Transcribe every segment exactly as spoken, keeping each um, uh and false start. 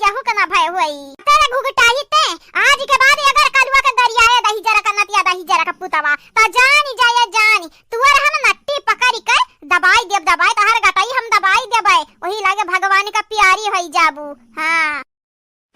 कहू के ना भय होई। तेरे घुघटाही ते, आज के बाद अगर कलुआ के गरियाए दहिजरा का नतिया दहिजरा का पुतवा, त जानी जाए जानी, तुअर हम नट्टी पकड़ी के दबाई देब, दबाई, तहर गटई हम दबाई देबै, वही लागे भगवान का प्यारी होई जाबू। हाँ।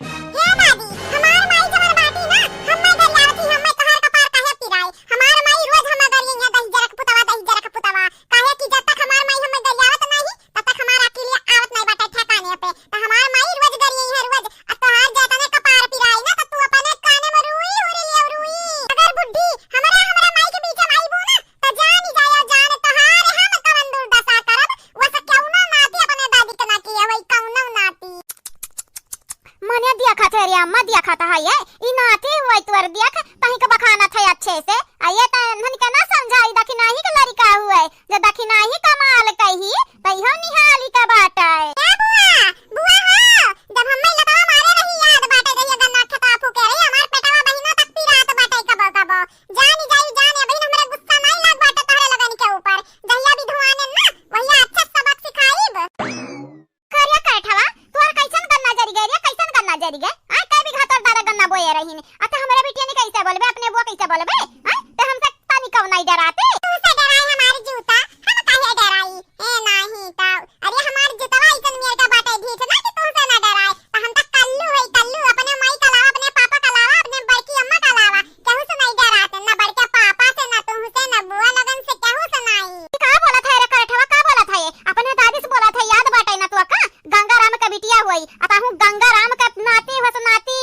हे दादी, हमार माई जवन बाटी ना, हम्मे गरियावत ही, हम्मे तोहार कपार काहे पिराई? हमार माई रोज हम्मे गरियई है, दहिजरा के पुतवा, दहिजरा के पुतवा। काहे कि जब तक हमार माई हम्मे गरियावत नाही, तब तक हमार अकिलिया आवत नाही बाटे ठिकाने पे। त हमार माई रोज गरियई है, रोज। आ तोहार जतने कपार पिराई ना, त तू अपने काने में रुई हुरी ले रुई। अगर बुढ़ी हमरा, हमरा माई के बीच में आईबू ना, त जानी जाए जान तोहार हम कवन दुर्दशा करब। वैसे कौनो नाती अपने दादी के ना किए होई, कौनो नाती। मने देखत है रे अम्मा, देखत है ये, ई नाती हुआ तोर देख, तहीं के बखानत है अच्छे से। आ ये त इन्हन के ना समझाई, दखिनाही के लड़िका हुए, जे दखिनाही कमाल कही, त इहो निहाली के बाटे। ए बुआ, बुआ हो, जब हम्मे लतवा मारे रही याद बाटे, जहिया गन्ना खेतवा फूके रही, हमार पेटवा बहिना तक पिरात बाटे कबो कबो। जानी जाई जान, अबहिन हमरे गुस्सा नाई लाग बाटे तोहरे लगन के ऊपर। जहिया बिधुआने ना, वहिया अच्छा सबक सिखाइब। करिया कैठवा, तोर कैसन गन्ना जरि गए रे, कैसन गन्ना जरि गए? आय, कै बीघा तोर दादा गन्ना बोए रहीन। अच्छा, हमरे बिटिया ने कैसे बोलबे, अपने बुआ कैसे बोलबे? आय, ते हमसे तनिकौ नाई डराते? तुमसे डराए हमार जूता, हम काहे डराई? ए नाही त, अरे हमार जूतवा ऐसन मेर का बाटे ढीठ ना कि तुमसे ना डराए। त हम त कल्लू है, कल्लू, अपने माई का अलावा, अपने पापा का अलावा, अपने बड़की अम्मा का अलावा केहू से नाई डराते, ना बड़के पापा से, ना तुमसे, ना बुआ लोगन से, केहू से नाई। ई का बोलत है रे करठवा, का बोलत है? अपने दादी से बोलत है, याद बाटे ना तू का? गंगाराम के बिटिया होई, अतहु गंगाराम के नाती होस नाती।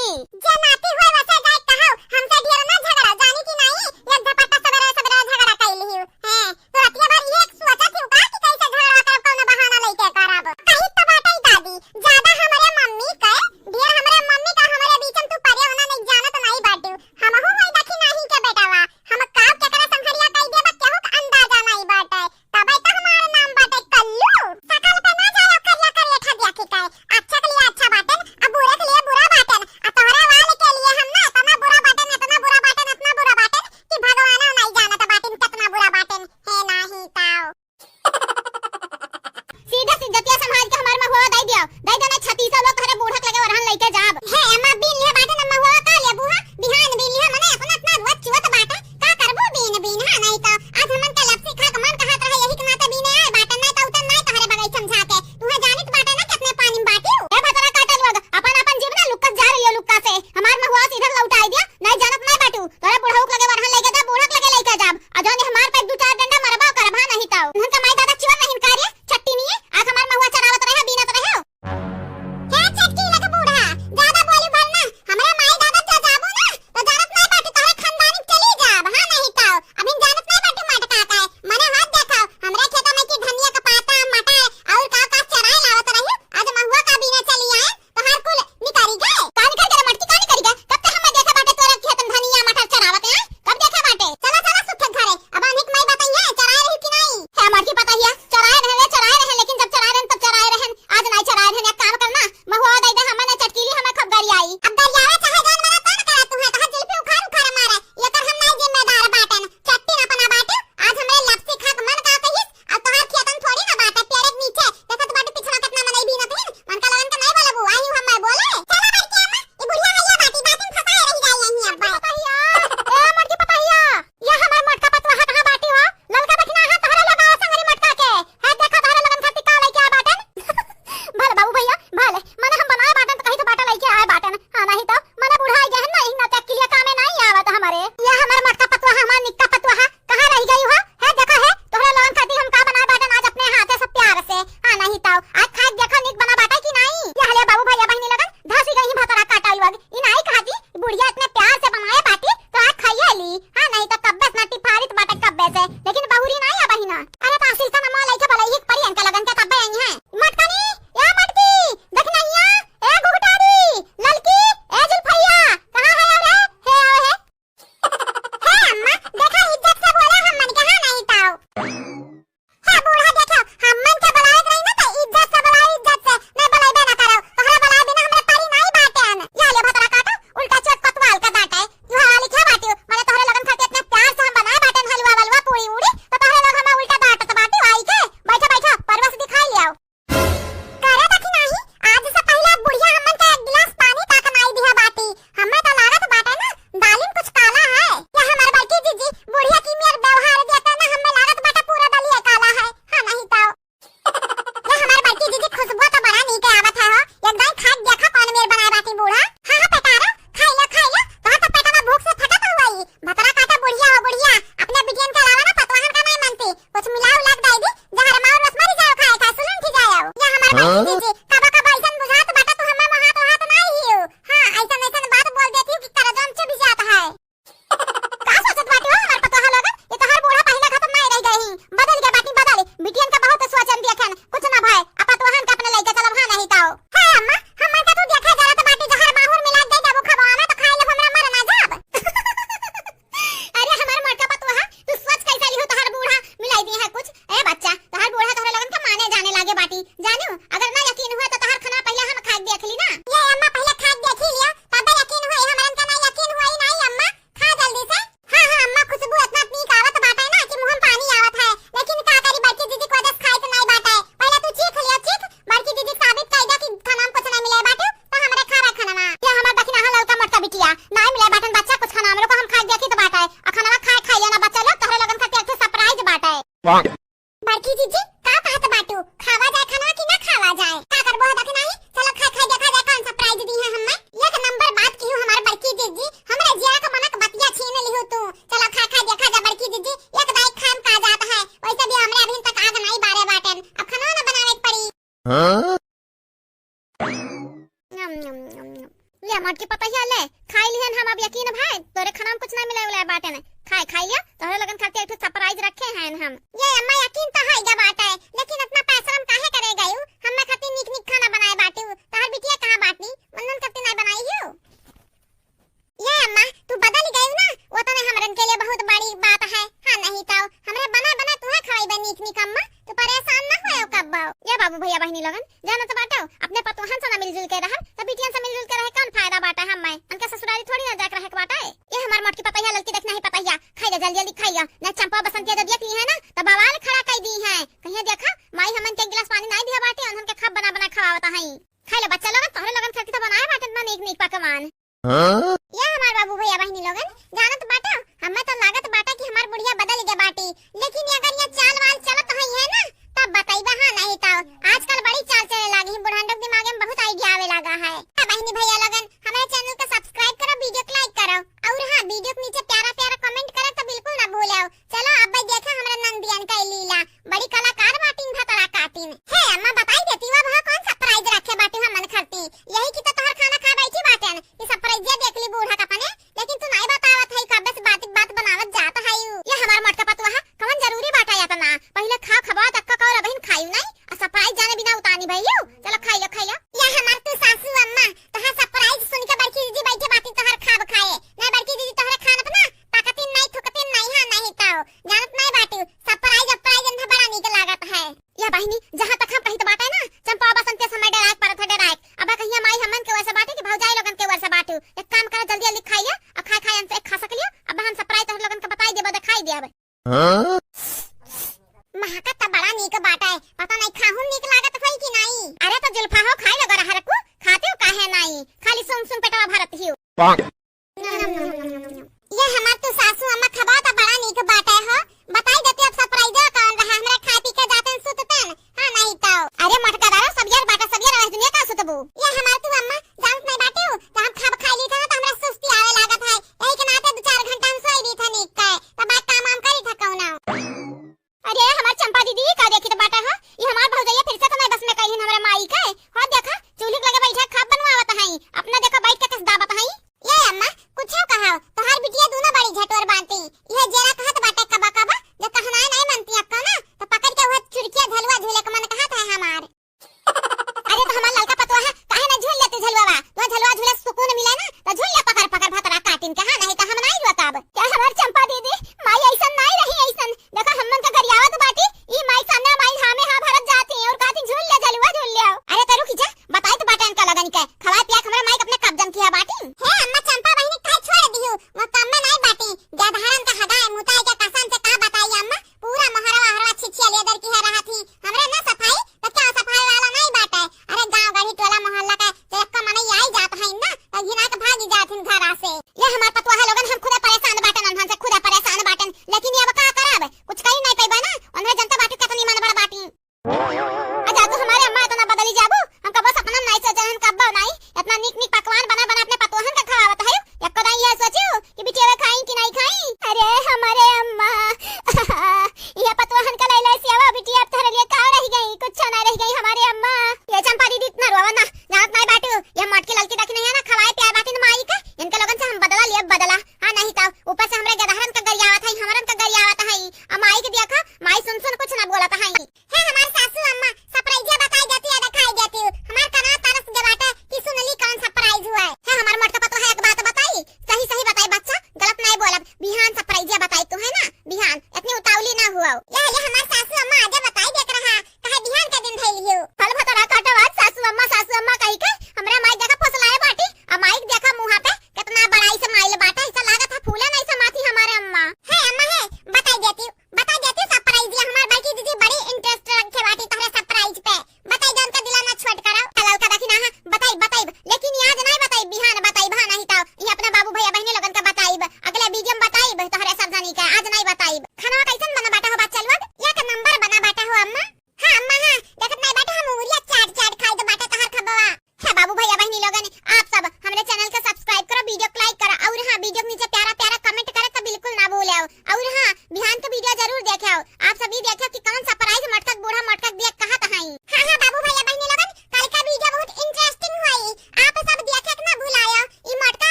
जे नाती होई वसे जाए कहो, हमसे ढेर ना झगड़ा, जानी कि नाई? एक झपट्टा सबेरे सबेरे झगड़ा कइली हूँ। हैं, तो रतिया भर ये सोचत हूँ का कि कैसे झगड़ा करब, कौन बहाना लेके करब। कही तो बाटे दादी, ज्यादा हमरे मम्मी के, ढेर हमरे मम्मी का हमरे बीच में तू परे होना नहीं जानत नहीं बाटू। हमहू होई दखिनाही के बेटवा, हम काव केकरा संघरिया कई देबा, केहू के अंदाजा नाई बाटे। तबे त हमार नाम बाटे कल्लू। सकल पे ना जाए करिया करिया ठगिया की काहे। अच्छा के लिए अच्छा बाटेन, आ बुरे के लिए बुरा बाटेन। आ तोहरे वाले के लिए हम ना इतना बुरा बाटेन, इतना बुरा बाटेन, इतना बुरा बाटेन कि भगवानो नाई जानत बाटेन कितना बुरा बाटेन। हे नाही ताओ। सीधा सिज्जतिया संभाल के हमार महुआ दे दियो, दे देना। छत्तीसों लोग तोहरे बूढ़क लगे ओरहन लेके जाब। हे अम्मा, बीन लिहे बाटे न महुआ, का लेबू हा? बिहान बीन लिहे, मने अपना अपना रुआ चुअत बाटे, का करबू बीन बीन, हाँ? नहीं तो आज हमन के लपसी खा के मन कहत रहे, यही के नाते बीने आए बाटे, नहीं तो उतन नहीं तोहरे बगैचा में झाके। तुहे जानित बाटे ना कितने पानी में बाटी। ए भतरा काटे लोग, अपन अपन जीव ना लुक्का से जा रही हो लुक्का से, हमार महुआ सीधा लौटाई दिया। नहीं जानत नहीं बाटू, तोरे बुढ़ऊ के लगे वरहन लेके जा, बूढ़क लगे लेके जाब। आ जौन हमार पे दू चार डंडा मरबा करब, हाँ, नहीं ताऊ। उनका माई दादा चिवर नहीं का रे, छट्टी नहीं है, आज हमार महुआ चरावत रहे, बीनत रहे। हे छटकी लग बूढ़ा, जा ले मोटकी पतोहिया ले, खाई लिहन हम, अब यकीन भाई, तोरे खाना में कुछ नहीं मिले उले बाटे ने। खाए, खाई लिया, तोहरे लोगन खातिर एक ठो surprise रखे हैं हम। ये अम्मा यकीन तो है गा बाटे, लेकिन इतना पैसा हम काहे करे गयू? हम्मे खातिर नीक नीक खाना बनाए बाटू, तोहर बिटिया कहाँ बाटी? उन्हन खातिर नहीं बनाई हूँ। ये अम्मा, तू बदल गई ना, वो तो हमरन के लिए बहुत बड़ी बात है। हाँ, नहीं तो हमरे बना बना तुहे खवाई बा नीक नीक अम्मा, तू परेशान ना होयो कब्बो। ये बाबू भैया बहिनी लोगन, जाना तो बाटो, अपने पतोहन से ना मिलजुल के रहे, तो बिटियन से मिलजुल के रहे कौन फायदा बाटा? हम मैं उनके ससुरारी थोड़ी ना जाके रहे के बाटा है। ये हमार मोटकी पतैया, ललकी देखना है पतैया, खाई ले जल्दी जल्दी खाई ले, ना चंपा बसंतिया जब देख ली है ना, तो बवाल खड़ा कर दी है। कहिया देखा, माई हमन के एक गिलास पानी नहीं दिया बाटे, उन्हन के खब बना बना खवावता है। खाई ले बच्चा लोगन, तोहरे लोगन खातिर तो बनाए बाटे इतना नीक नीक पकवान। हाँ? ये हमार बाबू भैया बहिनी लोगन, जानत बाटा, हमें तो लागत बाटा कि हमार बुढ़िया बदल गए बाटी, लेकिन अगर ये चाल वाल चलत हुई है ना, तब बताइबा, हाँ नहीं तो। आजकल बड़ी चाल चले लागी है, बुढ़ान लोग दिमाग में बहुत idea आवे लगा है। हाँ बहिनी भैया लोगन, हमारे channel को subscribe करो, video को like करो, और हाँ, video के नीचे प्यारा प्यारा comment करे तो बिल्कुल ना भूलो। चलो अब भाई देखा हमरा नंदियन का लीला, बड़ी कलाकार बाटिन भतरा काटिन। हे अम्मा, बताई देती अब हाँ कौन surprise रखे बाटे हमन खातिर, यही की तो तोहर खाना खा बैठी बाटेन, ये surprise देख ली बूढ़ा का अपने, लेकिन तू नहीं बतावत है, कब्बे से बात बात बनावत जात है यू। ये हमार मोटका पतुआ है, कौन जरूरी बाटा इतना? पहले खा खबा तक का और अबहिन खायू नहीं, आ surprise जाने बिना उतानी भइयू। चलो खाई लो, खाई लो। ये हमार तू सासू अम्मा, तोहार surprise सुन के बड़की दीदी बैठे बाटी तोहार खाब खाए। नहीं बड़की दीदी तोहरे खान अपना ताकतिन नहीं थुकतिन नहीं, हाँ नहीं तो। जानत नहीं बाटू, surprise, surprise इन्हें बड़ा नीक लागत है। या बहिनी, जहाँ तक हम कहित बाटे ना, चंपा बसंती समय डराए परत है, डराए। अब कहिया माई हमन के वैसे बाटे कि भौजाई लोगन के वैसे बाटू। एक काम करा, जल्दी जल्दी खाइए, और खाए खाए हमसे एक खा सकलियो। अब हम surprise तोहर लोगन के बताई देबो, दिखाई देबो। हाँ? महका त बड़ा नीक बाटे, पता नहीं खाहू नीक लागत होई कि नहीं। अरे तो जुल्फा हो, खाई लो गरहर को, खाते हो काहे नहीं, खाली सुन सुन पेटवा भरत हियो। ये हमार तू सासू अम्मा खबा त बड़ा नीक बाटे हो। बताई देती अब surprise कौन रहा, हमरा खाए पी के जातन सुततन। हाँ नहीं तो। अरे मोटका दादा, सब यार बाटा, सब यार आवाज दुनिया का सुतबू। ये हमार तू अम्मा जानत नहीं बाटे हो, तो हम खाब खाई ली था ना तो हमरा सुस्ती आवे लागत है। यही के नाते दो चार घंटा हम सोई ली था नीक के, तब बाद काम वाम करी था कौनो। अरे हमार चंपा दीदी का देखी तो बाटा हो, ये हमार भौजैया फिर से तो नहीं बस में कही हमारे माई के। हो देखा, चूल्ही के लगे बैठा खाब बनवावत है, अपना देखा बैठ के कस दाबत है। ये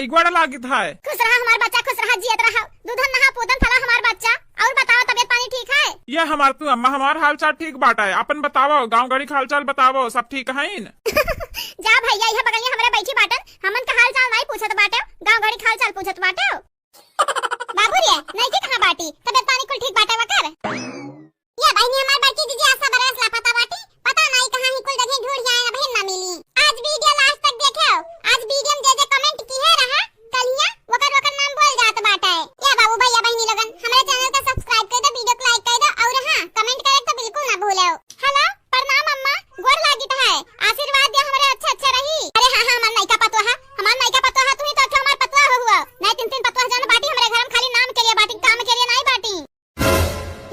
ई गोड़ लागित है। खुश रहा हमार बच्चा, खुश रहा, जियत रहा, दूधन नहा पूतन फला हमार बच्चा। और बताओ, तबियत पानी ठीक है? ये हमार तू अम्मा, हमार हाल चाल ठीक बाटे, अपन बताओ, गाँव गड़ी के हाल चाल बताओ, सब ठीक है न? जा भैया, यह बगलिया हमरे बैठी बाटन, हमन का हाल चाल नाई पूछत बाटे, गाँव गड़ी के हाल चाल पूछत बाटे। बाबू रे, नइकी कहाँ बाटी? तबियत पानी कुल ठीक बाटे वकर? या बहिनी, हमार बड़की जीजी आज सबेरे से लापता बाटी, पता नाई कहाँ ही कुल जगह ढूंढ आए, अबहिन ना मिली। आज video last तक देखेव, आज video में जे जे comment किहे रहा, कलिया वकर वकर नाम बोल जात बाटे। या बाबू भैया बहिनी लोगन, हमरे channel का subscribe कर दो, video को like कर दो और हाँ, comment करे तो बिल्कुल ना भूलेव। Hello, प्रणाम अम्मा, गोड़ लागित है, आशीर्वाद दिया हमरे अच्छे अच्छे रही। अरे हाँ हाँ, हमार नइका पतोहा, हमार नइका पतोहा, तू ही तो अच्छा हमार पतोहा हुआ, नहीं तीन तीन पतोहा जन बाटी हमरे घर में, खाली नाम के लिए बाटी, काम के लिए नहीं बाटी।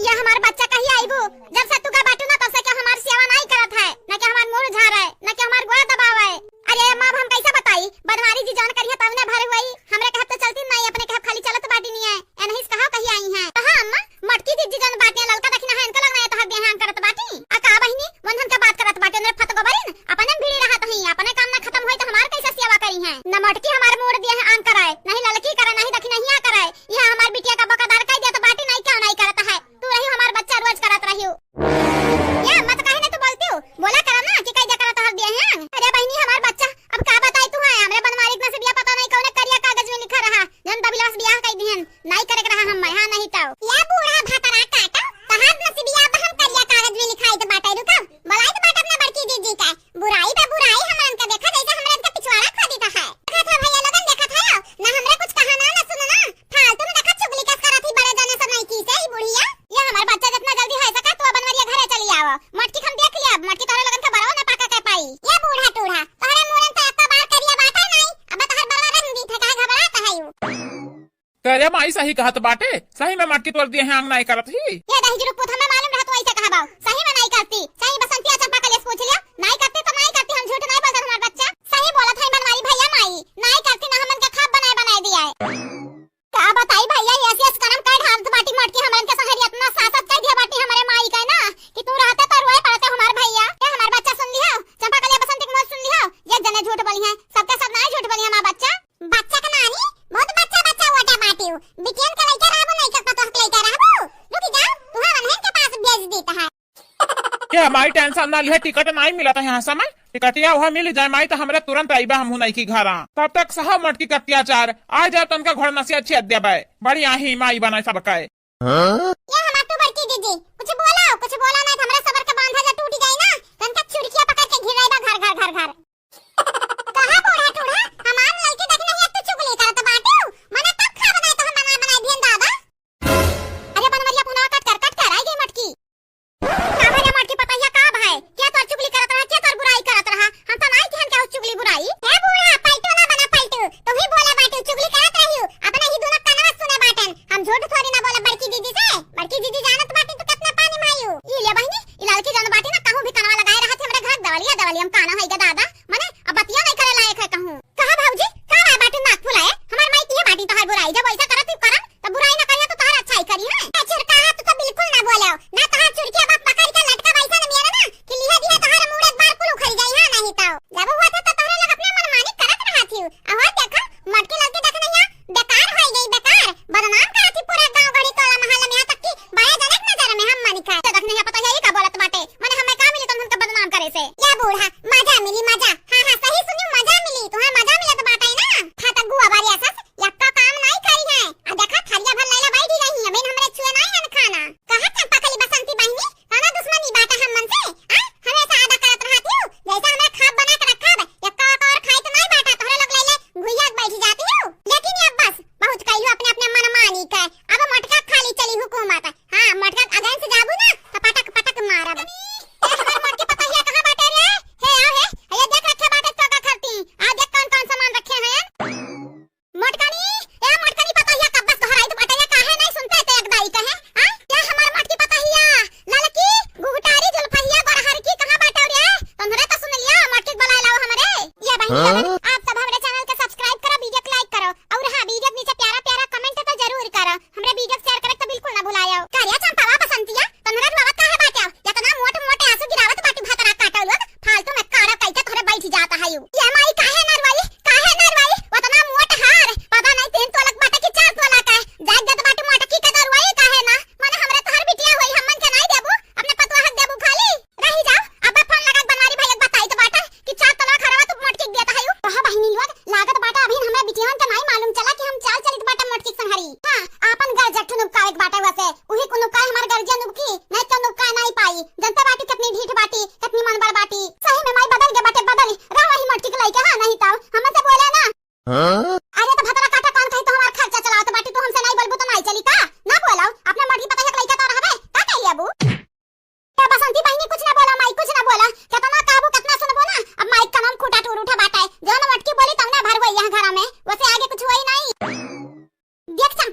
ये हमार बच्चा कहिया आइबू? जब से तू का बाटू ना, तब से क्या हमार सेवा नाई करत है, ना कि हमार मूड़ झारे, ना कि हमार गोड़ दबावे। अरे अम्मा, अब हम कैसे बताई? बनवारी जी जौन करिहे तौने भर हुई। हमरे कहब तो चलती नाई, अपने कहब खाली चलत बाटी नहीं है। ए नहीं से कहा कहिया आई हैं। कहा अम्मा, मटकी जी जी जौन बाटियां ललका दखिना है, इनका लगना है तो हक देहां करत बाटी। आ का बहिनी, वंधन का बात करत बाटे, उन्हें फत गोबरिन, अपने में भिड़ी रहत हई, अपने काम ना खत्म होई तो हमार कैसे सेवा करी हैं? न मटकी हमार मूड़ दिए हैं आन कराए, नहीं ललकी करे, नहीं दखिनहिया करे। यह हमार बिटिया का बकादार कह दिया तो बाटी नहीं, क्यों नहीं करत है? तू रही हमार बच्चा रोज करत रही। ये अम्मा तो काहे नहीं तू बोलती हो? बोला करा ना कि कह दिया करा तो हक दिए हैं। अरे बहिनी हमार बच्चा, अब का बताई तू है? हमरे बनवारी के नसीबिया पता नहीं कौने करिया कागज में लिखा रहा, जौन दबिलवा से बियाह कह दिहन, नहीं करे के रहा हम, हाँ नहीं तो। या बूढ़ा भतरा काटा, तहार नसीबिया अब हम करिया कागज में लिखाई तो बाटे, रुका, बोलाई तो बाटे अपने बड़की जीजी का। बुराई पे बुराई हमरन के देखा, जैसे हमरन के पिछवाड़ा खोदी का है। देखत है भैया लोगन, देखत है, ना हमरे कुछ कहना, ना सुनना, फालतू में देखा चुगली कस करत ही बड़े जने सब नइकी से, ई बुढ़िया। ये हमार बच्चा जितना जल्दी है सका, तू बनवरिया घरे चली आवा। मटकी हम देख लिया, मटकी तोहरे लोगन के बरवा ना पाका के पाई। ये बूढ़ा टूढ़ा, तोहरे मूड़न तो एको बार करिया बाटे नहीं, अब तोहर बरवा रंग दी थे, काहे घबरात है यू? तेरे माई सही कहत बाटे, सही में मटकी तोड़ दिए हैं, आंग नाई करत ही। ये दही जुरुक पूत हमें मालूम रहत, वैसे कहा बाऊ, सही में नाई करती, सही बसंती आ चंपा कलेस पूछ लिया, नाई करती तो नाई करती, हम झूठ नाई बोलते हमार बच्चा, सही बोलत है बनवारी भैया माई, नाई करती ना हमन के खाब बनाए बनाए दिया है। का बताई भैया, ये ऐसी ऐसी करम कर ढालत बाटी मटकी हमरन के सहरी इतना सासत कर दिया बाटी हमरे माई का ना, कि तू रहते तो रोए पड़ते हमार भैया। ए हमार बच्चा सुन लिया, चंपा कलिया बसंती के मुँह सुन लिया, ये जने झूठ बोली है, सबके सब नाई झूठ बोली है हमार बच्चा। बच्चा के नानी, बहुत बच्चा बच्चा वोटा बाटियो। बिटियन के लइके रहबो, नहीं के पतोह के लइके रहबो। रुक जाओ, तुहा वनहन के पास भेज देता है। ये हमारी tension ना लिहे, टिकट नाई मिलत है यहाँ समय। टिकटिया वहाँ मिल जाए माई तो हमरे तुरंत आईबा हमहू नहीं की घरा। तब तक सहा मटकी के अत्याचार, आ जाए तनका घर नसिया छेद देबे। बड़ी आही माई बनाए सबके। हाँ? ये हमार तू बड़की दीदी, कुछ बोला, कुछ बोला नहीं तो हमरे सबर के बांधा जो टूट जाई ना, तनका चुड़किया पकड़ के घिराई बा घर घर घर घर। कहा बूढ़ा टूढ़ा, हमार लड़की देख नहीं, एक तो चुगली करत बाटू, मने तब खा बनाए तो हम बना बनाए दियन दादा। अरे बनवरिया पुनवा कट कर, कट कर, आई गई मटकी। का भैया मटकी पतैया का भाई? क्या तोर चुगली करत रहा, क्या तोर बुराई करत रहा? हम तो नाई किहन के चुगली बुराई। हे बूढ़ा, पलटू ना बना पलटू, तू ही बोला बाटू, चुगली करत रही हो, अपने ही दोनों कनवा सुने बाटन। हम झूठ थोड़ी ना बोला बड़की दीदी से, बड़की दीदी जानत बाटी तू कितना पानी मायू। ई ले बहिनी, ई लड़की जौन बाटी ना कहूँ भी कनवा लगाए रहत हमरे घर दवलिया दवलिया हम काना होई गे दादा, मने अब बतिया नहीं करे लायक है कहूँ। कहा भौजी, का बा बाटू नाक फुलाए? हमार माई किहे बाटी तोहार बुराई, जब ऐसा करत ही करन, तब बुराई ना करिया तो तोहार अच्छाई करी है। ए चुरका, तू तो बिल्कुल ना बोले, ना तोहार चुरकिया बाप पकड़ के लटका वैसा न मियाना ना, कि लिहे दिहे तोहार मूड़ एक बार कुल उखड़ जाई, हाँ नहीं तो। जब हुआ था तो तोहरे लोग अपने मनमानी करत रहा थी, अहो देखा, मटकी लड़की देख नहीं है, बेकार होई गई, बेकार। बदनाम करत ही पूरा गांव गढ़ी टोला मोहल्ला में, यहाँ तक कि बड़े जने के नजर में हम मनी खाए। तो देख नहीं पता यही का बोलत बाटे, मने हमें का मिली तुम हमके बदनाम करे से? या बूढ़ा, मजा मिली मजा। हाँ हाँ सही सुनी, मजा मिली, तुम्हें मजा मिलत बाटे ना। खा त गुआ बारी असस, यक्का काम नहीं करी है।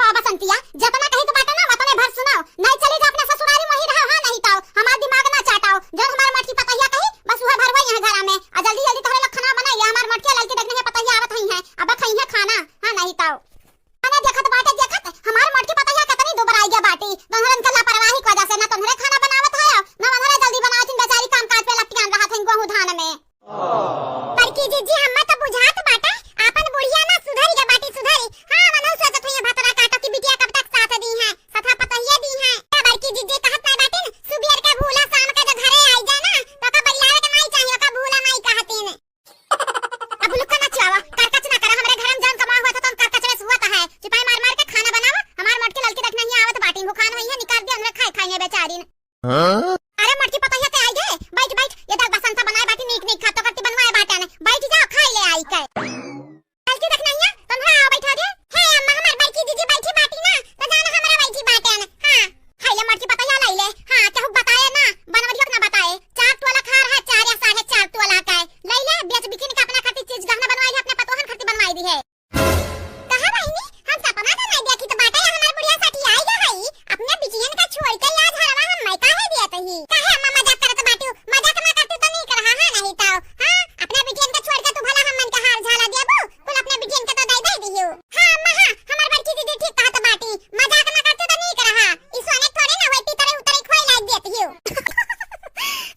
आ बसंतिया, जतना कही के बाटे ना, वतने भर सुनाओ। नहीं चली जा अपने ससुरारी में ही रहो, हाँ, नहीं तो हमार दिमाग ना चाटाओ। जौन हमार मोटकी पतोहिया कही, बस उहे भरवा यहाँ घरा में। आ जल्दी जल्दी तोहरे लोग खाना बनाई ले, हमार मोटकी ललकी देखने के पतोहिया आवत हई हैं, अब खाई है खाना, हाँ, नहीं तो। अने देखत बाटे, देखत हमार मोटकी पतोहिया कितनी दुबराई गया बाटी। तोहरे इनका लापरवाही की वजह से ना तोहरे खाना बनावत है, ना उन्हरे जल्दी बनावत, बेचारी काम काज पे लपटियान रहत हैं गोहूं धान में। बड़की जीजी, हम्मे तो बुझात बाटे, आपन बुढ़िया ना सुधरी गे बाटी, सुधरी। हाँ, मनहु सोचत हुई भतरा काटो की बिटिया कब तक साथ दी है, सथा पतहिए दी है। ए बड़की जीजी कहत नहीं बाटिन, सुबेर के भूला शाम के जो घरे आई जाए ना, तो ओका बरियावे के नहीं चाहिए, ओका भूला नहीं कहतिन। अब लुक्का ना चुआवा, करकच ना करा, हमरे घर में जौन कमा हुआ था, तो करकच में सुआ था है। चिपाई मार मार के खाना बनावा, हमार मोटकी ललकी देखना ही आवत बाटिन, भुखान हुई है, निकाल दिया, उन्हें खाए खाइए बेचारिन। हाँ? अरे मोटकी पतोहिया ते आई गे, बैठ बैठ, ये देख बसंता बनाए बाटी नीक नीक खातो करती बनवाए बाटन, बैठ जाओ खाई ले आई के। बड़की देखना हिया, तुम हाँ बैठा दे। हे अम्मा, हमार बड़की जीजी बैठी बाटी ना, तो जाना हमरा बैठी बाटन। हाँ, खाई ले मोटकी पतोहिया लाई ले। हाँ, केहू बताए ना, बनवरियो के ना बताए। चार तोला खार है, चार या साढ़े चार तोला का है। लाई ले, बेच बिकिन के अपना खातिर चीज गहना बनवाई है, अपने पतोहन खातिर बनवाई दी है। कहा बहिनी, हम सपना तो नहीं देखी तो बाटे, हमार बुढ़िया सठियाई गे हई, अपने बिटियन का छोड़ के आज हरवा हम मैं काहे दियत ही? काहे अम्मा मजाक करत बाटू? मजाक ना करतू तो नीक रहा, हाँ नहीं तो, हाँ, अपने बिटियन का छोड़ के तू भला हमन के हार झाला देबू, कुल अपने बिटियन के तो दे दे दियो। हाँ अम्मा, हाँ, हमार बड़की दीदी ठीक कहत बाटी, मजाक ना करतू तो नीक रहा, ई सोने थोड़े ना होई, पितरे उतरे खोई लाग देत हियो।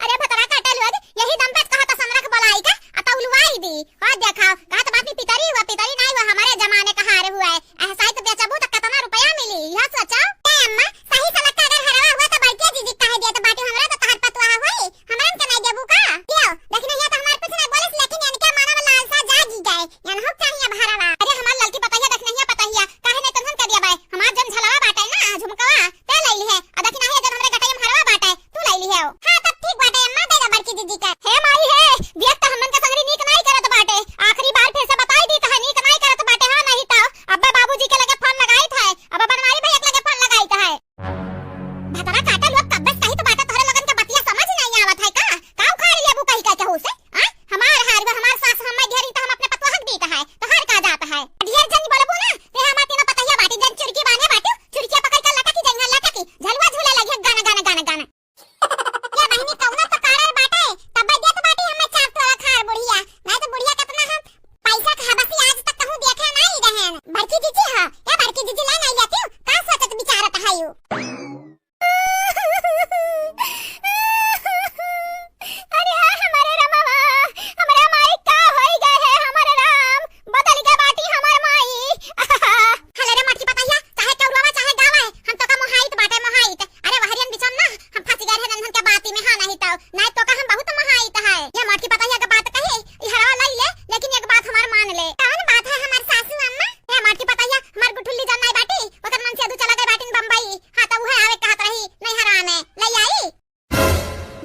अरे भतरा काटा लोग, यही दम पे कहत समरख बोलाई का, अतौ उलवाई दी। और देखा, कहत बात नहीं पितरी हुआ, पितरी नहीं हुआ, हमारे जमाने का हार हुआ है। ऐसा ही तो बेचबू तो कितना रुपया मिली, यह सोचो। ए अम्मा, सही सलक का अगर हरवा हुआ तो बड़किया जीजी काहे देत बाटी, हमरा तो तहर पतवा होई, हमरन के नहीं देबू का? दियो, देखने ये तो हमार कुछ नहीं बोलिस, लेकिन इनके मन में लालसा जागी गए, इनहू चाहिए अब हरवा। अरे हमार ललकी पतहिया, देखने ये पतहिया, काहे नहीं तनहन के दिया बाय? हमार जन झलवा बाटे ना, झुमकवा, ते ले ली है। आ देखी नाही, जन हमरे गटई में हरवा बाटे, तू ले ली है। हाँ, तब ठीक बाटे, अम्मा दे दे बड़की दीदी के। हे माई हे, देख त हमन के संगरी नीक नाई करत बाटे। आखिरी बार फिर से बताई दी त है, नीक नाई करत बाटे, हाँ नहीं तो अब्बे बाबूजी के लगे फोन लगाई त है, अब बनवारी भैया के लगे फोन लगाई त है। भतरा काटा लोग कब्बे सही तो बाटे, तोहरे लोगन के बतिया समझ नहीं आवत है का? का उखाड़ लेबू कही का केहू से? आ? हमार हार बा, हमार सास हम्मे घेरी त हम अपने पतोहक दीत है, तोहार का जात है? ढेर जनी बोलबू ना, ते हमार तीनों पतहिया बाटी, जन चुरकी बाने बाटू, चुरकिया पकड़ के लटकी जइहा, लटकी, झलुआ झूले लगिहा, गाना, गाना, गाना, गाना। ये बहिनी कौनो तो कारण बाटे, तब्बे देत बाटी हमें चार तोला खार बुढ़िया, नहीं तो बुढ़िया कितना हम पैसा के हबसी आज तक कहूँ देखे नहीं रहेन। बड़की जीजी ह, ये बड़की जीजी ले नहीं लेती, का सोचत विचारत है यू? अरे हाँ, हमारे रामवा, हमरा माई का होई गए है, हमारे राम, बदल के बाटी हमार माई। हले रे मटकी पतहिया, चाहे केउरवा, चाहे गावा है, हम तोका मोहाइत बाटे, मोहाइत। अरे वहरियन बिचम ना, हम फंस गए रहे नंदन के बाती में, हाँ नहीं तो, नहीं तोका हम बहुत मोहाइत है। ये मटकी पतहिया के बात कही, ई हरवा लाई ले, लेकिन एक बात हमार मान ले। कौन बात है हमार सासू अम्मा? ये मटकी पतहिया, हमार गुठुल्ली जन नहीं बाटी, ओकर मन से अदू चला गए बाटिन बम्बई। हाँ, तब उहे आवे कहत रही, नहीं हराने, ले आई।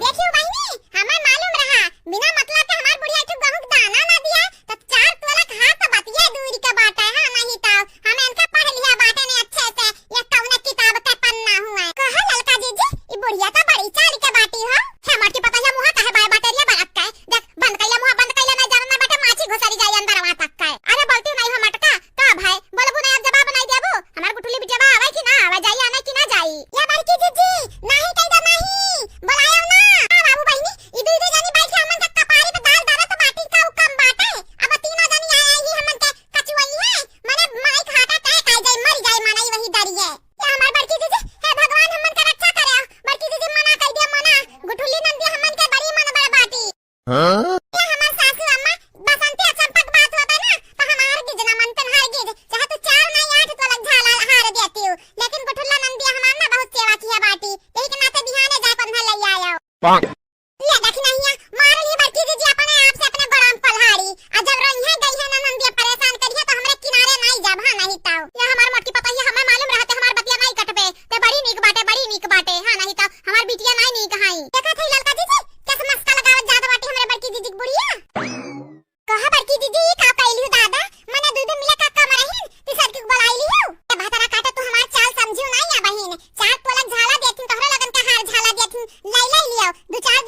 देखियो बहिनी, हमें मालूम रहा, बिना मतलब के हमार बुढ़िया एक ठो गहूं के दाना ना दिया, तो चार तोला के हाथ तो बतिया दूर के बात है, हाँ, नहीं तो हम इनका पढ़ लिया बाटे ने अच्छे से, ये कौन किताब के पन्ना हुआ है। कहा ललका जीजी, ई बुढ़िया तो बड़ी चाल के बाटी हो। हे मटकी पतहिया मुहा काहे बाय बाटे रे बड़क के? देख, बंद कइले मुहा, बंद कइले, ना जाना ना बाटे, माछी घुसरी जाई अंदरवा तक के। अरे बोलती नहीं हो मटका, का भाई, बोलबू ना, अब जवाब नहीं देबू? हमार गुठुली बिटिया आवे कि ना आवे, जाई आने कि ना जाई? या बड़की जीजी, नहीं कह दे नहीं, बुलायो ना। हाँ बाबू बहिनी, ई दुई दुई जनी बैठ के हमन के कपारी पे दाल दरत बाटी, का उ कम बाटे? अब तीनों जनी आए आई ही हमन के कचुआई है, मने माई के heart attack आ जाए, मर जाए मनई वही दरिए। या हमार बड़की जीजी, हे भगवान हमन के रक्षा करे, बड़की जीजी मना कह दिया मना, गुठुली नंदी हमन के बड़ी मन बड़ बाटी। हाँ? ये हमार सासू अम्मा बसंती अचंपक बात होता ना, तो हम हार गिज ना मनतन, हार गिज। चाहे तू चार नहीं आठ तोलक झाला हार देती हूँ, लेकिन गुठुल्ला नंदिया हमार ना बहुत सेवा किया बाटी। यही के नाते बिहाने जाके उन्हें ले आयो। पाक। ये देखी नहीं है, मारे ही बड़की जीजी अपने आप से अपने गोड़ाम पलहाड़ी। आ जब रोइहे गई है ना नंदिया परेशान करिए तो हमरे किनारे नहीं जब, हाँ नहीं ताऊ। ये हमार मोटकी पतोहिया हमें मालूम रहते हमार बतिया नहीं कटबे। ते बड़ी नीक बाटे, बड़ी नीक बाटे, हाँ नहीं तो हमार बिटिया नाई नीक हाई। देखत हई ललका जीजी, कैसे मस्का लगावत जात बाटी हमरे बड़की जीजी के बुढ़िया। कहा बड़की जीजी, ई का कइली हो दादा? मने दुई दिन मिले का कम रहिन, तीसर के बुलाई लियो। ए भतरा काटा, तू हमार चाल समझियो नाई या बहिन। चार तोलक झाला देथिन, तोहरे लगन के हार झाला देथिन, ले ले लियो। दू चार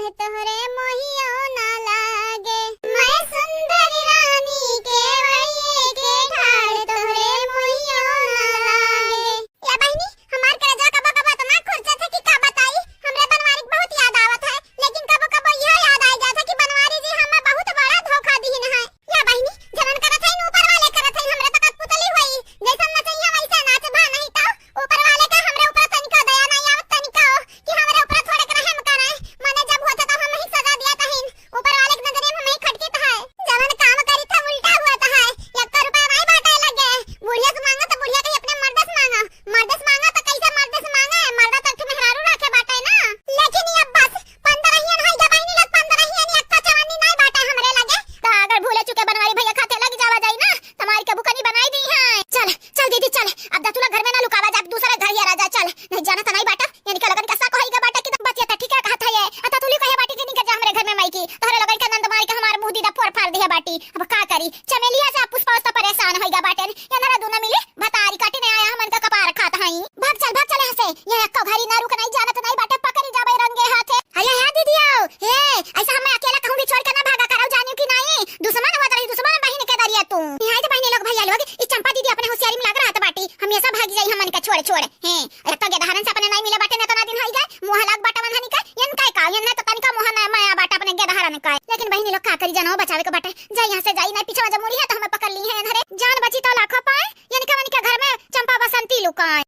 तोहरे मोहियो ना लागे, मैं सुंदर रानी के वही के ठाड़, तोहरे मोहियो ना लागे। या बहिनी, हमार करेजा कबो कबो इतना खुरचत है कि का बताई। हमरे बनवारी के बहुत याद आवत है, लेकिन कबो कबो यह याद आ जात है कि बनवारी जी हमें बहुत बड़ा धोखा दीन है। या बहिनी, जवन करत है ऊपर वाले करत है, हमरे तो कठपुतली होई, जैसन नचैया वैसे नाच भा नहीं तो ऊपर वाले का हमरे ऊपर तनिको दया नहीं आवत, तनिको कि हमरे ऊपर थोड़े रहम करे। मने जब होत है तब हम ही सजा दिया तहिन, ऊपर वाले की नजरे में हम ही खटकित है। जवन काम करी था उल्टा हुआ था है, एक तो रुपया नहीं बांटे लगे, बुढ़िया से मांगो तो बुढ़िया कही अपने मर्द से मांगो, मर्द से मांगो तो कैसे मर्द से मांगे, मर्द तो एक ठे मेहरारू रखे बाटे ना। लेकिन ये बस पंद्रहियन है, जब बहिनी लोग पंद्रहियन, एक तो चवन्नी नहीं बाटे हमरे लगे। तो अगर भूले चुके बनवारी भैया खाते लग जावा जाई ना, तुम्हारी के बुकनी बनाई दी है। चल, चल दीदी, चल, अब दतुला घर में ना लुकावा जा, दूसरे घर ये राजा, चल। नहीं जाना तो नहीं बाटा, यानी कि लगन का शक होई गा बाटा कि बतिया तो ठीक है कहत है ये। आ दतुली कहे बाटी कि नहीं कर जा हमरे घर में माई की, तोहरे लगन का नंद मारी के हमार मुंह दीदा फोड़ फाड़ दिया बाटी। अब का करी, चमेलिया से पुष्पा उस तो परेशान होई गा बाटे। ये नरा दूना मिली, भतारी काटे ने आया, हमन का कपार खात हई। भाग चल, भाग चल यहाँ से, यहाँ एको घड़ी ना रुक, नहीं जाना तो नहीं बाटे, पकड़ी जाबे रंगे हाथे। अरे हाँ दीदी आओ, हे, ऐसा हमें अकेला कहूँ भी छोड़ के ना भागा करो, जानियो कि नहीं, दुश्मन हुआ रही, दुश्मन बहिन के दरिया तू। यहाँ तो बहिनी लोग, भैया लोग, ई चंपा दीदी अपने होशियारी में लाग रहत बाटी, हमेशा भागी जाई हमन के छोड़ छोड़। हैं, एक तो गेदहरन से अपने नहीं मिले बाटे, न तो ना दिन होई गए, मुँह लाग बाटे मन हनी का, यन काय का, यन तो तनिका मुँह ना माया बाटे अपने गेदहरन का। लेकिन बहिनी लोग का करी, जानो बचावे के बाटे, जाई यहाँ से जाई, नहीं पीछे जब मुड़ी है तो हमें पकड़ ली है अंधरे, जान बची तो लाखों पाए, यन के मन के घर में चंपा बसंती लुकाए।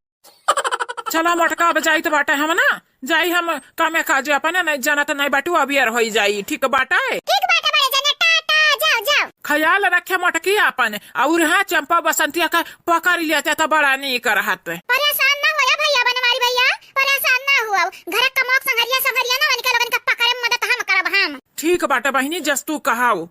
चला मोटका, अब जाइत बाटे हम ना, जाई हम कामे काजे अपने, नहीं जानत नहीं बाटू, अबियर होई जाई, ठीक बाटे? ठीक बाटे बड़े जने, टाटा, जाओ, जाओ। ख्याल रखे मोटकी आपन, और हाँ चंपा बसंतिया का पकड़ लेते तो बड़ा नीक रहत। परेशान ना होया भैया बनवारी भैया, परेशान ना हुआ, घर का मोक संघरिया संघरिया ना वनिका लोगन का पकड़े में मदद हम करब हम। ठीक बाटे बहिनी, जस तू कहाओ।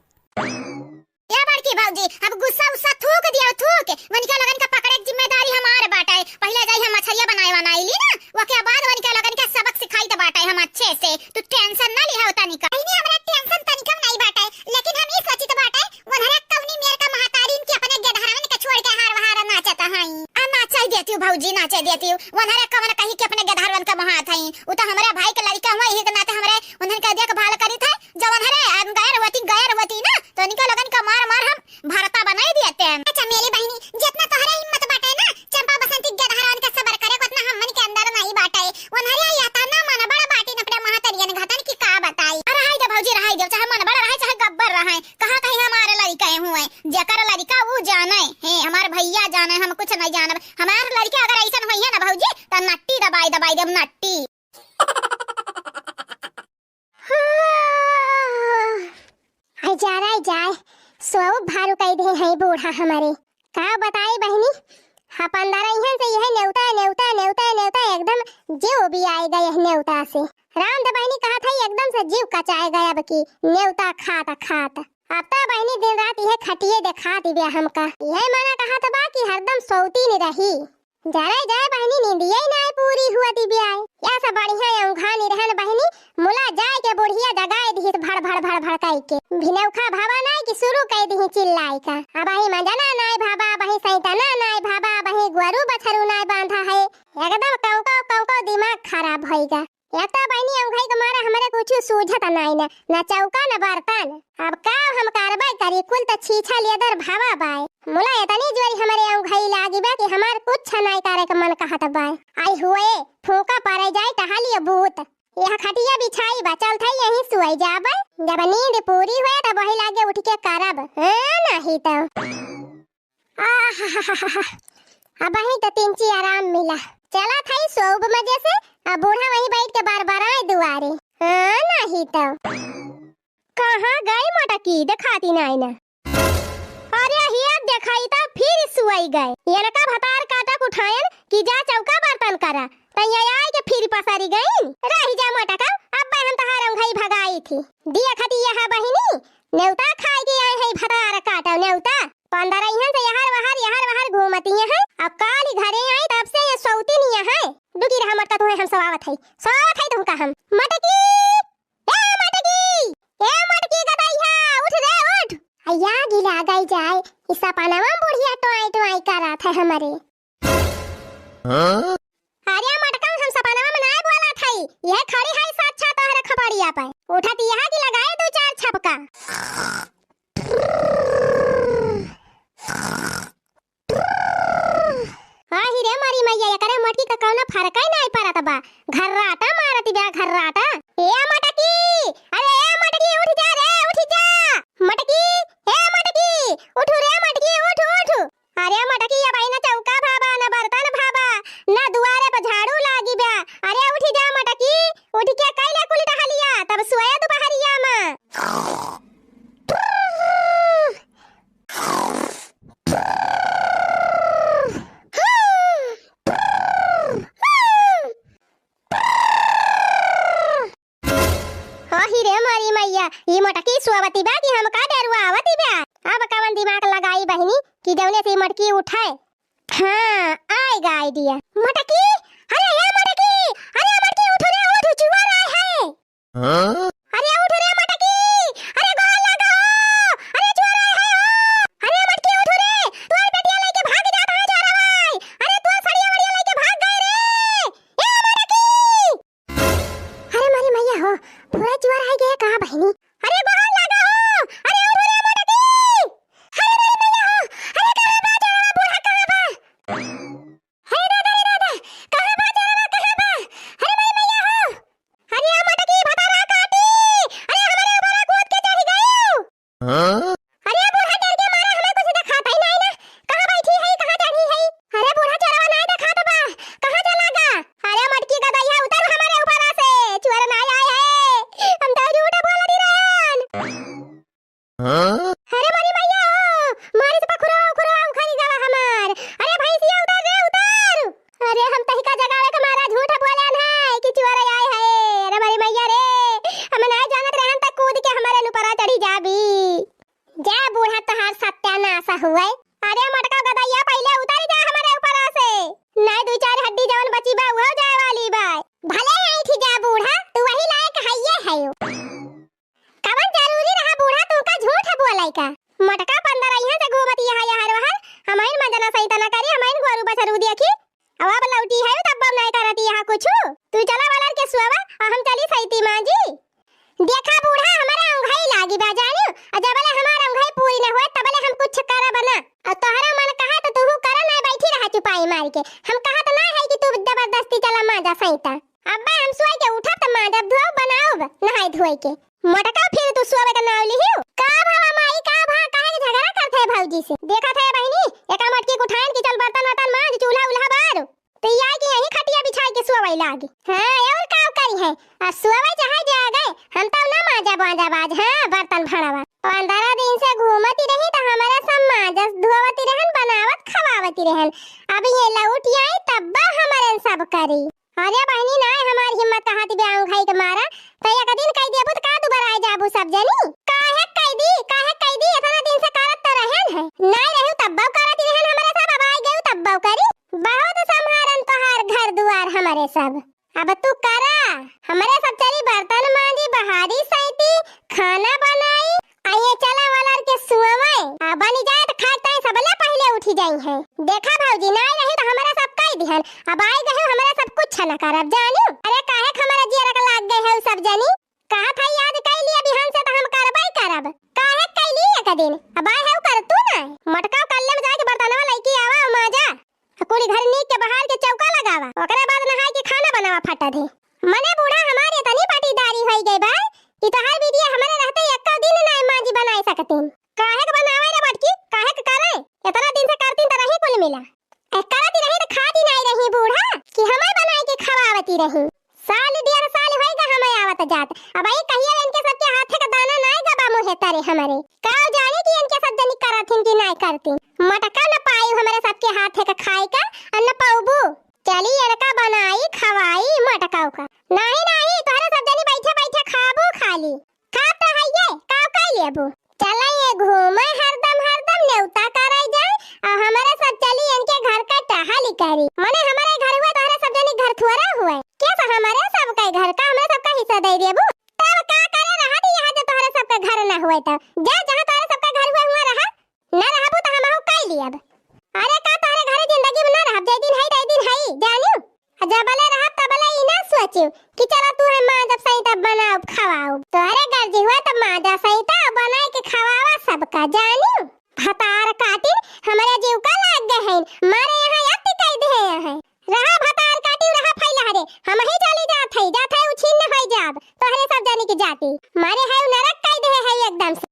ए बड़की भौजी, अब गुस्सा उस्सा थूक दियो, थूक। वनिका लोगन का पकड़े के जिम्मेदारी हमार बाटे। पहिले जाई हम मछरिया बनाए बनाई ली ना, ओके बाद वनिका लोगन के सबक सिखाइत बाटे हम अच्छे से। तू tension ना लिहा तनिका। नहीं, हमरा tension तनिका नहीं बाटे, लेकिन हम ई सोचित बाटे, उन्हरे कौनी मेर का महतारीन के अपने गेदहरवन के छोड़ के हार वहार नाचत हई। आ नाचे देती हूँ भौजी, नाचे देती हूँ। उन्हरे कौन कही कि अपने गेदहरवन का महत हई। उ तो हमरे भाई के लड़का हुआ, यही के नाते हमरे उन्हन का देखभाल करी थे। जवन हरे, हम गैर होती, गैर होती ना, तो इनके लोगन का मार मार हम भरता बनाई दिए थे। अच्छा मेरी बहिनी, जितना तोहरे हिम्मत बाटे ना, चंपा बसंती गेदहरवन के सबर करे, उतना हमन के अंदर नहीं बाटे। उन्हरे या ता ना मन बड़ा बाटी न अपने महतरियन घतन की का बताई। अरे रहाई दे भौजी, रहाई दे, चाहे मन बड़ा रहे, चाहे गब्बर रहे, कहाँ कहीं हमारे लड़के हुए, जेकर लड़का वो जाने, हे हमार भैया जाने, हम कुछ नहीं जानब। हमार लड़के अगर ऐसन होइए ना भौजी, तो नट्टी दबाई दबाई देब, नट्टी। हाँ। आई जा रे, आई जाए, सोऊ भारू कई दे हैं बूढ़ा हमारे। का बताई बहिनी, अपन दरइहन से यह नेवता, नेवता, नेवता, नेवता एकदम जीव भी आएगा यह नेवता से। राम दे बहिनी कहा था एकदम से जीव कचाएगा अब की नेवता खात खात। अब तो बहिनी दिन रात यह खटिए देखा दिव्या हमका। यह मना कहा था बा कि हरदम सोती नहीं रही। जरे जाए बहिनी, नींदिया ही नाय पूरी हुआ दिव्या। या सब बढ़िया औंघा निरहन बहिनी, मुला जाए के बुढ़िया जगाए दिहिस भड़ भड़ भड़ भड़ कई के। भिनौखा भावा नाय कि शुरू कई दिही चिल्लाई का। अबही मंजना नाय भावा, अबही सैतना नाय भावा, अबही गोरू बछरू नाय बांधा है। एकदम कौं कौं कौं कौं दिमाग खराब होइगा। एक तो बहिनी औंघई के मारे हमरे कुछ सूझत नाय न, न चौका न बर्तन। अब का हम कार्रवाई करी, कुल त छीछा लेदर भावा बाय। मुला इतनी जोरी हमरे औंघई लागी बा कि हमार कुछ नाय करे के मन कहत बाय। आई हुए, फूंका परे जाए टहलिए बूत। यह खटिया बिछाई बा, चल थे यहीं सोई जाबे। जब नींद पूरी हुए तब वही लागे उठ के करब। हाँ, नहीं तो। आहाहाहा। अबही तो तिनची आराम मिला। चला था ई सोब मजे से, अब बूढ़ा वहीं बैठ के बरबराए दुआरे। हाँ, नहीं तो। कहाँ गए मोटकी, देखाती नाय ना। अरे हिया देखाई तो फिर सुआई गए। इनका भतार काटक उठायन कि जा चौका बर्तन करा। तैया आए के फिर पसरी गईन। रही जा मोटका, अब हम तहार औंघई भगाई थी। दिया खती यह बहिनी, नेवता खाए के आए हैं भतार काटो नेवता। पंद्रह इहन से यहर वहर, यहर वहर घूमती हैं। अब काल घरे आई तब से ये सौती नहीं है। दुखी रहा मटका तुम्हें हम सवावत है। सवावत है तुमका हम। मटकी! ए मटकी! ए मटकी गदइहा, उठ रे उठ। अया गिला गई जाए, ई सपनवा बुढ़िया टोआई टोआई करत है हमरे। हाँ? अरे मटका हम सपनवा में नाय बोलत हई, ये खड़ी है साक्षात तोहरे खपड़िया पे। उठत यहाँ की लगाए दो चार छपका। आही रे मोरी मैया, एकरे मोटकी का कौनो फरक ही नाई परत बा। घर्राटा मारत बा, घर्राटा। ए मोटकी, अरे ए मोटकी, उठ जा रे, उठ जा। मोटकी, ए मोटकी, उठ रे मोटकी, उठ, उठ। अरे मोटकी, अबहीं न चौका भाबा, न बर्तन भाबा, न दुआरे पर झाड़ू लागी बा। अरे उठ जा मोटकी, उठ के कइले कुल टहलिया, तब सोए दुपहरिया में। आही रे मोरी मैया, ई मोटकी सोवती बा कि हमका डेरवावती बा? अब कवन दिमाग लगाई बहिनी कि जौने से ई मोटकी उठे? हाँ, आएगा idea। मोटकी, अरे ए मोटकी, अरे मोटकी उठ रे उठ, चुअर आए है। हाँ? अरे उठ रे मोटकी, अरे गोड़ लगा हो, अरे चुअर आए है हो, अरे मोटकी उठ रे, तोर बेटिया लेके भाग जात है चोरवा, अरे तोर सड़िया वड़िया लेके भाग गए रे, ए मोटकी। अरे मोरी मैया हो, पूरा चुअर आए गए का बहिनी? अरे गोड़ लगा हो, अरे उठ रे मोटकी, अरे मोरी मैया हो, अरे कहाँ बा चोरवा, बूढ़ा कहाँ बा? अरे दादा रे दादा, कहाँ बा चोरवा, कहाँ बा? अरे मोरी मैया हो, अरे मोटकी भतारा काटी, अरे हमरे ऊपर कूद के चढ़ गयो। हाँ? अरे बूढ़ा डर के मारा हमें कुछ देखात ही नाई ना, कहाँ बैठी है, कहाँ चढ़ी है? अरे बूढ़ा चोरवा नाई देखात बा, कहाँ चला गा? अरे मोटकी गदइया उतर हमरे ऊपर से, चुअर नाई आए है, हम तो झूठ बोलती रहन। हाँ? अरे मोरी मैया हो, मारी से पखुरो, उखुरो उखरी गवा हमार। अरे भैंसिया उतर रे, उतर। अरे हम तहिका जगावे के मारा झूठ बोले है कि चुअर आए है। अरे मोरी मैया रे, हम नाई जानत रहन त कूद के हमरे ऊपरा चढ़ी जाबी। जा बूढ़ा तोहार सत्यानाश हुए। अरे मोटका गदइया पहिले उतर जा हमरे ऊपरा से। नाई दू चार हड्डी जवन बची बा उहो जाए वाली बा। भले ऐंठी जा बूढ़ा, तू वही लायक हइये है। कवन जरूरी रहा बूढ़ा तुमका झूठ बोलै का? मोटका पंदरइहन से घूमत यहाँ यहर वहर, हमइन मजना सैता न करी, हमइन गोरू बछरू देखी। अब, अब लौटी है तब नाई करत यहाँ कुछु। तू चला वालर के सुआवा, अउर हम चली सैती माँ जी। देखा बूढ़ा, हमरे अंगई लागी बा जानियो, अउर जबले हमार अंगई पूरी न होए तबले हम कुछ करब ना। अउर तोहरा मन कहा त तूहू करा, नाई बैठी रहा चुपाई मार के। हम कहत ना है कि तू जबरदस्ती चला माजा सैता। अब्बा हम सोए के उठब त माजब धोब बनाउब नहाई धोए के। मोटका फिर तू सोवे के नाव लिहियो। का भवा माई, का भा, काहे के झगड़ा करत है भौजी से? देखत है बहिनी, एका मोटकी के उठाइन कि चल बर्तन वर्तन माज, चूल्हा उल्हा बार। त ई आई कि यहीं खटिया बिछाई के सोवे लागी। हाँ, अउर का करी है? आ सोवे चाहे जागे, हम तब ना माजा बाजा बाज, हाँ, बर्तन भड़वा। पंद्रह दिन से घूमती रही त हमरे सब माजस धोवती रहन, बनावत खवावती रहन। अब ये लौट आई तब्बा हमरे सब करी। अरे बहिनी, नाय हमार हिम्मत कहत बे अंगई के मारा, त एक दिन कहि देबू त का दुबराए जाबू सब जनी? काहे कहि दी, काहे कहि दी, एतना दिन से करत त रहन है, नाय रहू तब्बो करत रहन हमरे सब, अब आइ गयू तब्बो करी। बहुत सम्हारन तोहार घर दुआर हमरे सब, अब तू करा। हमरे सब चली बर्तन मांजी, बहारी सैती, खाना बनाई, आ ये चला वालर के सुअवै, आ बनि जाए त खाए ताई सबले पहिले उठी जाई है। देखा भौजी, नाई रही त हमरे सब कहि दिहन, अब आइ गए हो हमरे सब कुछ न करब जानियो। अरे काहे के हमरे जियरा के लाग गए हो सब जनी? कहत है आज कइ लिया, बिहान से त हम करबै करब। काहे कइ ली एक दिन? अब आए हो कर तू ना। मोटका कल्ले में जाके बर्तनवा लइके आवा, माजा। कुली घर नीक के बहार के चौका लगावा, ओकरे बाद नहाई के खाना बनावा फटा दे। मने बूढ़ा हमार एतनी पाटीदारी होई गई बा कि तोहार बिटिया हमरे रहते एको दिन नाय माजी बनाए सकतीन। काहे के बनावे रे बटकी, काहे के करे? एतना दिन से करतीन त रही कुल मिला। ए, करत रही त खाती नाय रही बूढ़ा कि हमें बनाए के खवावती रही। साल डेढ़ साल होई गा हमें आवत जात। अब ई कहिया इनके सबके हाथे का दाना नाय गबा मुँहे तरे हमरे। का जाने कि इनके सब जनी करथिन कि नाय करथिन। मटका न पाई हमरे सबके हाथे का खाए का, अ न पौबू। चली इनका बनाई, खवाई मटका का। नाही, नाही, तोहरे सब जनी बैठे बैठे खाबू खाली। खात त हइये, का कइ लेबू? चला ये घूमे हरदम, हरदम नेवता करे जाए, अउ हमरे सब चली इनके घर का टहली करी। मने हमरे घर हुए, तोहरे सब जनी घर थोड़ा हुए। के सा हमरे सब का घर का, हमरे सब का हिस्सा दे देबू? तब का करे रहत यहाँ जब तोहरे सब का घर ना हुए त? जा जहाँ तोहरे सब का घर हुए हुआ रहा, ना रहबू त हमहू कइ लियब। अरे का तोहरे घरे जिंदगी में ना रहब, जे दिन हई, ते दिन हई, जानियो। आ जबले रहब तबले ई ना सोचियो कि चला तू है माँ जब सही तब बनाउब, खवाउब। तोहरे गर्जी हुआ त माजा सहिता बनाए के खवावा सबका, जानियो। भतार काटिन हमरे जीव का लाग गए हैं, मारे यहाँ अति कह दे हैं। रहा भतार काटिन, रहा फैला रे, हमही चली जात है, जात है उछिन्न होई जाब, तोहरे सब जनी की जाति। मारे है नरक कह दे है एकदम से।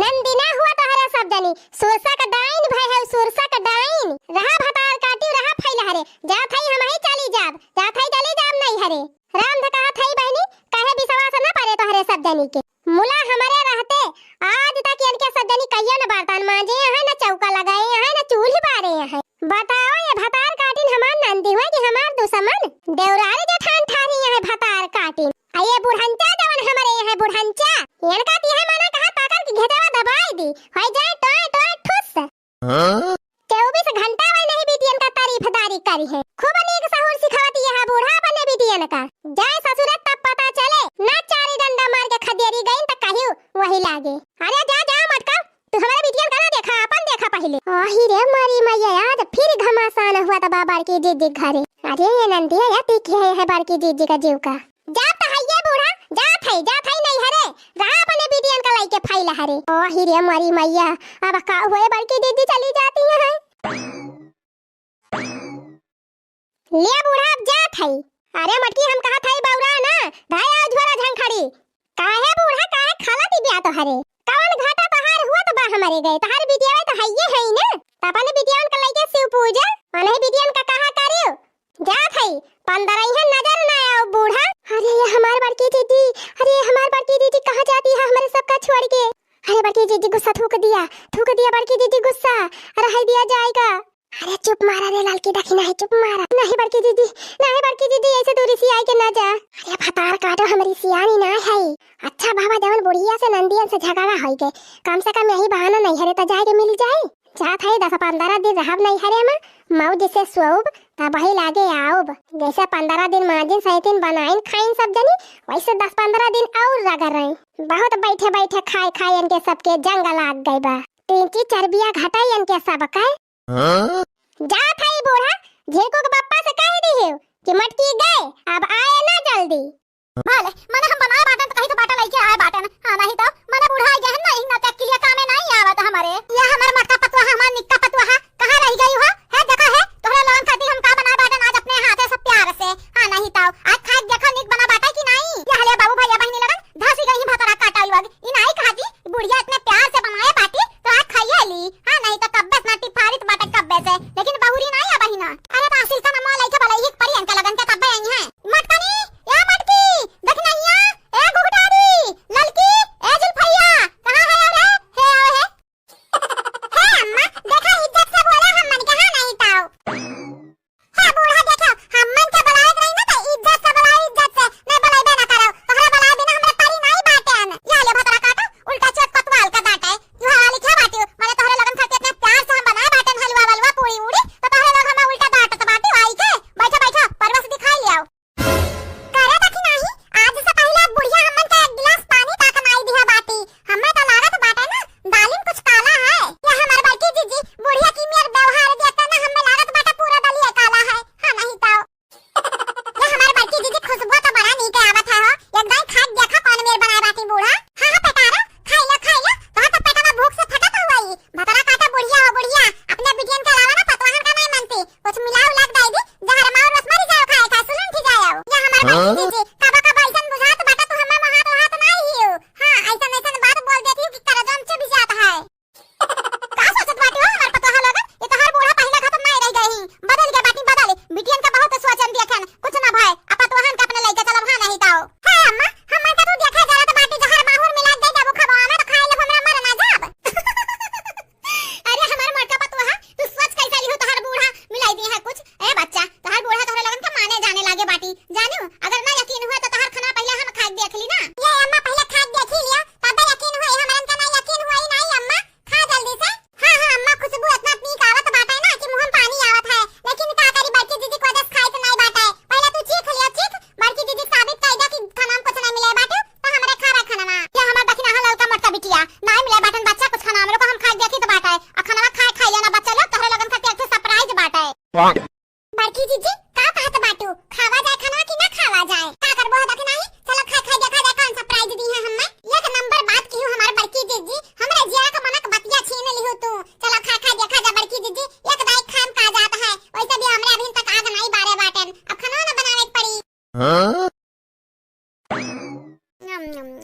नंदी ना हुआ तोहरा सब जनी, सुरसा का डाइन भय है, सुरसा का डाइन। रहा भतार काटिन, रहा फैला रे, जात है हमही चली जाब, जात है चली जाब नैहरे। राम ध कहा थई बहिनी, काहे विश्वास न परे तोहरे सब जनी के। मुला हमरे रहते आज तक इनके सब जनी कहियो न बर्तन मांजे हैं, न चौका लगाए हैं, न चूल्ही बारे हैं। बताओ ये भतार काटिन हमार नंदी हुए कि हमार दुश्मन? देवरारी जेठान ठानी है भतार काटिन। आ ये बुढ़ंचा जवन हमरे यहाँ बुढ़ंचा, इनका तिहे मना कहा पकड़ के घेटवा दबाई दी, होई जाए टोए टोए ठुस। हाँ? चउबीस घंटा वही नहीं बिटियन का तारीफदारी करी है। खूब नीक सहूर सिखावती है बूढ़ा अपने बिटियन का। जाए ससुरे तब पता चले, ना चारी डंडा मार के खदेरी गई त कहियो वही लागे। अरे जा, जा मटका, तू हमारे बिटियन का ना देखा, अपन देखा पहिले। आही रे मारी मैया, आज फिर घमासान हुआ त बाबड़ की जीजी घरे। अरे ये नंदिया या ती के है बड़की जीजी का जीव का। जात हइये बूढ़ा, जात है, जात है नैहरे, रहा अपने बिटियन का लइके फैला हरे। ओ ही रे मरी मैया, अब का हुए बड़की दीदी चली जाती हैं। ले बूढ़ा अब जात है। अरे मटकी हम कहत है बौरा ना, धाया झोरा झंखड़ी। काहे बूढ़ा, काहे खाला ती ब्या तोहरे? कवन घाटा तोहार हुआ त बा हमरे गए, तोहार बिटिया तो हइये है ना, त अपने बिटियन का लइके शिव पूजा, अनही बिटियन का कहा करियो। जात हई, पंद्रह इहाँ नजर ना आओ बूढ़ा। अरे ये हमार बड़की दीदी, अरे ये हमार बड़की दीदी कहाँ जाती है हमरे सबका छोड़ के? अरे बड़की दीदी गुस्सा थूक दिया, थूक दिया बड़की दीदी गुस्सा, अरे है दिया जाएगा। अरे चुप मारा रे लालकी दखिना है, चुप मारा। नहीं बड़की दीदी, नहीं बड़की दीदी, ऐसे दूरी से आई के ना जा। अरे भतार काटो हमरी सियानी ना है। अच्छा बाबा जवन बुढ़िया से नंदियन से झगड़ा होई गए, कम से कम यही बहाना नैहरे त जाए के मिल जाए। जात है दस पंद्रह दिन रहब नैहरे में, मौज से सोउब, तब वही लागे आउब। जैसे पंद्रह दिन माजिन सैतिन बनाइन खाइन सब जनी, वैसे दस पंद्रह दिन और रगड़ रही। बहुत बैठे बैठे खाए खाए इनके सबके जंग लाग गए बा। तीन चीज चर्बिया घटाई इनके सब का। हाँ? जात है बूढ़ा, झीकू के बप्पा से कह दिहियो कि मटकी गए, अब आए ना जल्दी। भले, मने हम बनाए बाटन त कहीं तो बाटा लइके आए बाटन। हाँ, नहीं तो मने बुढ़ाई गए हैं ना, इतना तक के लिए कामे नहीं आवत हमरे। ये हमर मटका पतुआ, हमार निक्का पतुआ, कहाँ रह गई हो? है जगह है, तोहरे लोगन खातिर हम का बनाए बाटन आज अपने हाथे से प्यार से। हाँ, नहीं तो आज खाए देखो निक बना बाटा कि नहीं। ये हले बाबू भैया बहिनी लोगन, धसी गई भतरा काटा लोग। ई नहीं कहती, बुढ़िया इतने प्यार से बनाए बाटी, तो आज खाइए ली। हाँ, नहीं तो कब्बे से नाटी फारित बाटे कब्बे से, लेकिन बहुरी नहीं आ बहिना। अरे तो आसिल का नमवा लइके बलैहिक परी इनके लगन के तब्बे आई हैं। मटकनी, या मटकी, देख नैया, ए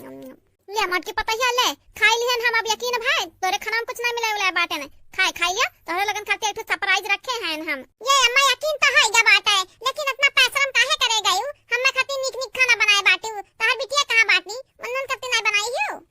ले मोटकी पतोहिया, ले खाई लिहन हम, अब यकीन भाई तोरे खाना में कुछ ना मिले उले बाटे ने। खाए, खाई लिया, तोहरे लोगन खातिर एक ठो surprise रखे हैं हम। ये अम्मा, यकीन तो है गा बाटे, लेकिन इतना पैसा हम काहे करे गयू? हमें खातिर नीक नीक खाना बनाए बाटू, तोहर बिटिया कहाँ बाटी? उन्हन खातिर नहीं बनाई हूँ।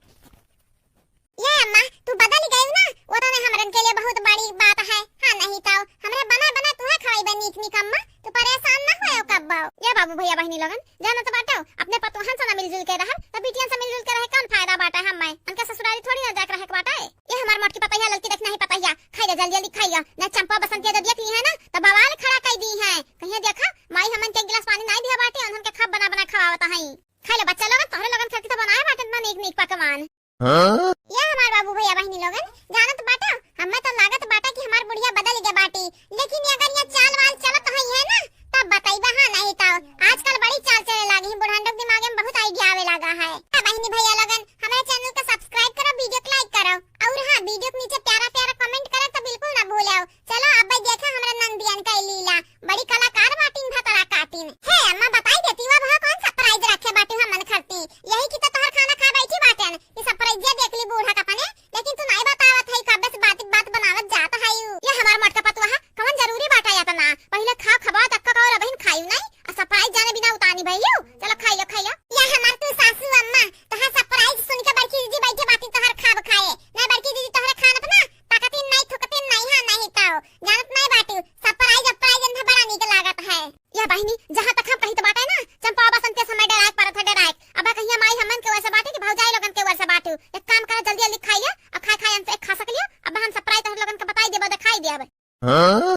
ये अम्मा, तू बदल गई ना, वो तो हमरन के लिए बहुत बड़ी बात है। हाँ, नहीं तो हमरे बना बना तुहे खवाई बे नीक नीक अम्मा, तू परेशान ना होयो कब्बो। ये बाबू भैया बहिनी लोगन, जानत बाटो, अपने पतोहन से ना मिलजुल के रहब, त बिटियन से मिलजुल के रहे कौन फायदा बाटे? हम मैं उनके ससुरारी थोड़ी ना जाके रहे के बाटे। ये हमार मोटकी पतैया, ललकी देख नहीं पतैया, खाई ले जल्दी जल्दी खाई ले, ना चंपा बसंतिया जब देख ली है ना, त बवाल खड़ा कर दी है। कहिए देखा, माई हमन के एक गिलास पानी नहीं दिया बाटे, उन्हन के खाब बना बना खवावत है। खाई ले बच्चा लोगन, तोहरे लोगन खातिर तो बनाए बाटे इतना नीक नीक पकवान। हाँ? ये हमार बाबू भैया बहिनी लोगन, जानत बाटो, हमें तो लागत बाटे कि हमार बुढ़िया बदल गए बाटी, लेकिन ये अगर ये चाल वाल चलत हुई है ना, तब बताइबा। हाँ, नहीं तो आजकल बड़ी चाल चले लागी है, बुढ़ान लोग दिमाग में बहुत idea आवे लगा है। हाँ बहिनी भैया लोगन, हमारे channel को subscribe करो, video को like करो, और हाँ, video के नीचे प्यारा प्यारा comment करे तो बिल्कुल ना भूलो। चलो अब भाई देखा हमरा नंदियन का लीला, बड़ी कलाकार बाटिन, भतरा काटिन। हे अम्मा, बताई देती, वो भाव कौन surprise रखे बाटी हमन खरती, यही की तो तोहर खाना खा बैठी बाटन, ये surprise देख ली बूढ़ा का अपने, लेकिन तू नहीं बतावत है, कब्बे से बात बात बनावत जात है यू। ये हमार मोटका पतुआ, कौन जरूरी बाटा इतना? पहले खाओ, खबाओ, तब का और अबहिन खायू नहीं, आ surprise जाने बिना उतानी भइयू। चलो खाई लो, खाई लो। ये हमार तू सासू अम्मा, तोहार surprise सुन के बड़की दीदी बैठे बाटी तोहार खाब खाए, नहीं बड़की दीदी तोहरे खान अपना ताकतिन नहीं, थुकतिन नहीं, हाँ नहीं तो जानत नहीं बाटू, surprise, surprise इनका बड़ा नीक लागत है। या बहिनी, जहाँ तक हम कहित बाटे ना, चंपा बसंत के समय डराए के परत है, डराए के। अब कहिया माई हमन के वैसे बाटे कि भौजाई लोगन के वैसे बाटू। एक काम करा, जल्दी जल्दी खाई लिया, अब खाए खाए हमसे एक खा सक लिया, अब हम surprise तोहर लोगन के बताई देबो, दिखाई देब। हाँ?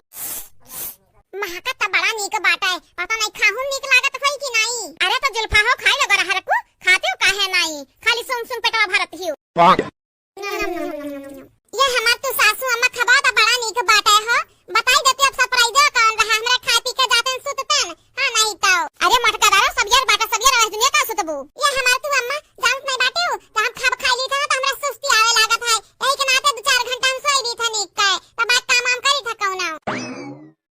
महका त बड़ा नीक बाटे, पता नहीं खाहू नीक लागत होई कि नहीं। अरे तो जुल्फा हो, खाई लो गरहर को, खाते हो काहे नहीं, खाली सुन सुन पेटवा भरत ही हो। ये हमार तू सासू अम्मा खबा त बड़ा नीक बाटे हो। बताई देती अब surprise कौन रहा, हमरा खाए पी के जातन सुततन। हाँ नहीं तो। अरे मोटका दारो, सब यार बाटा, सब यार रह दुनिया का सुतबू। ये हमार तू अम्मा जानत नहीं बाटे हो, तो हम खाब खाई ली था ना तो हमरा सुस्ती आवे लागत है। यही के नाते दो चार घंटा हम सोई ली था नीक के, तब बात काम वाम करी था कौना।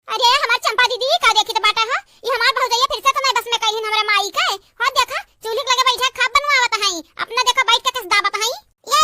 अरे हमार चंपा दीदी का देखी तो बाटा हो, ये हमार भौजैया फिर से तो नहीं बस में कही हमरा माई के। हो देखा चूल्ही के लगे बैठा खाब बनवावत है, अपना देखा बैठ के कस दाबत है। ये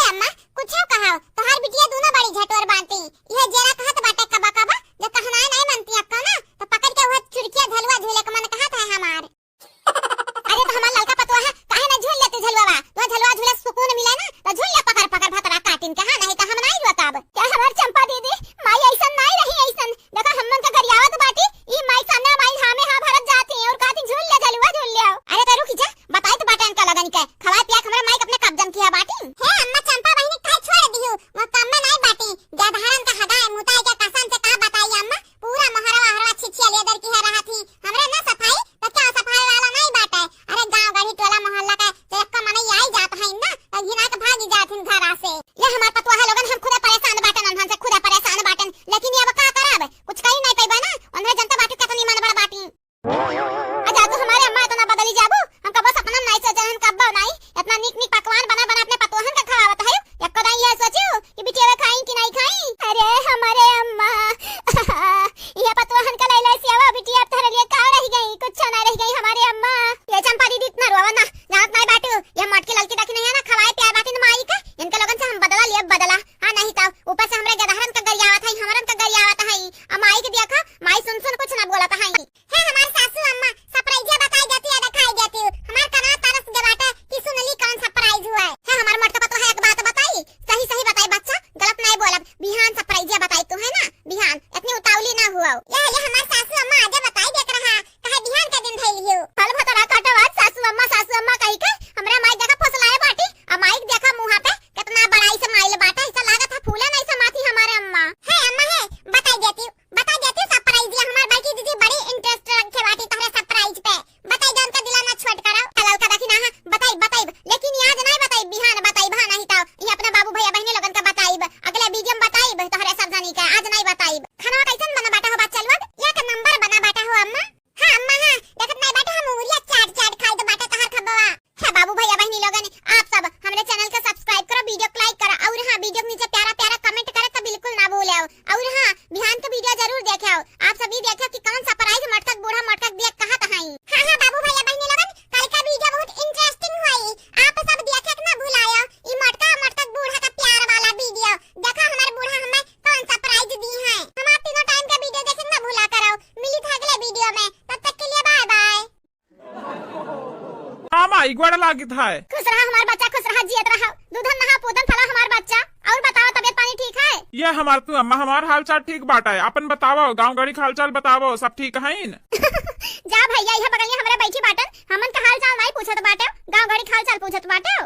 आई गोड़ लागित है। खुश रहा हमार बच्चा, खुश रहा, जियत रहा। दूधन नहा पूतन फला हमार बच्चा। और बताओ, तबियत पानी ठीक है? ये हमार तू अम्मा, हमार हाल चाल ठीक बाटे। अपन बताओ, गाँव गड़ी के हाल चाल बताओ, सब ठीक हईन? जा भैया, इहे बगलिया हमरे बैठी बाटन, हमन का हाल चाल नाई पूछत बाटे, गाँव गड़ी के हाल चाल पूछत बाटे।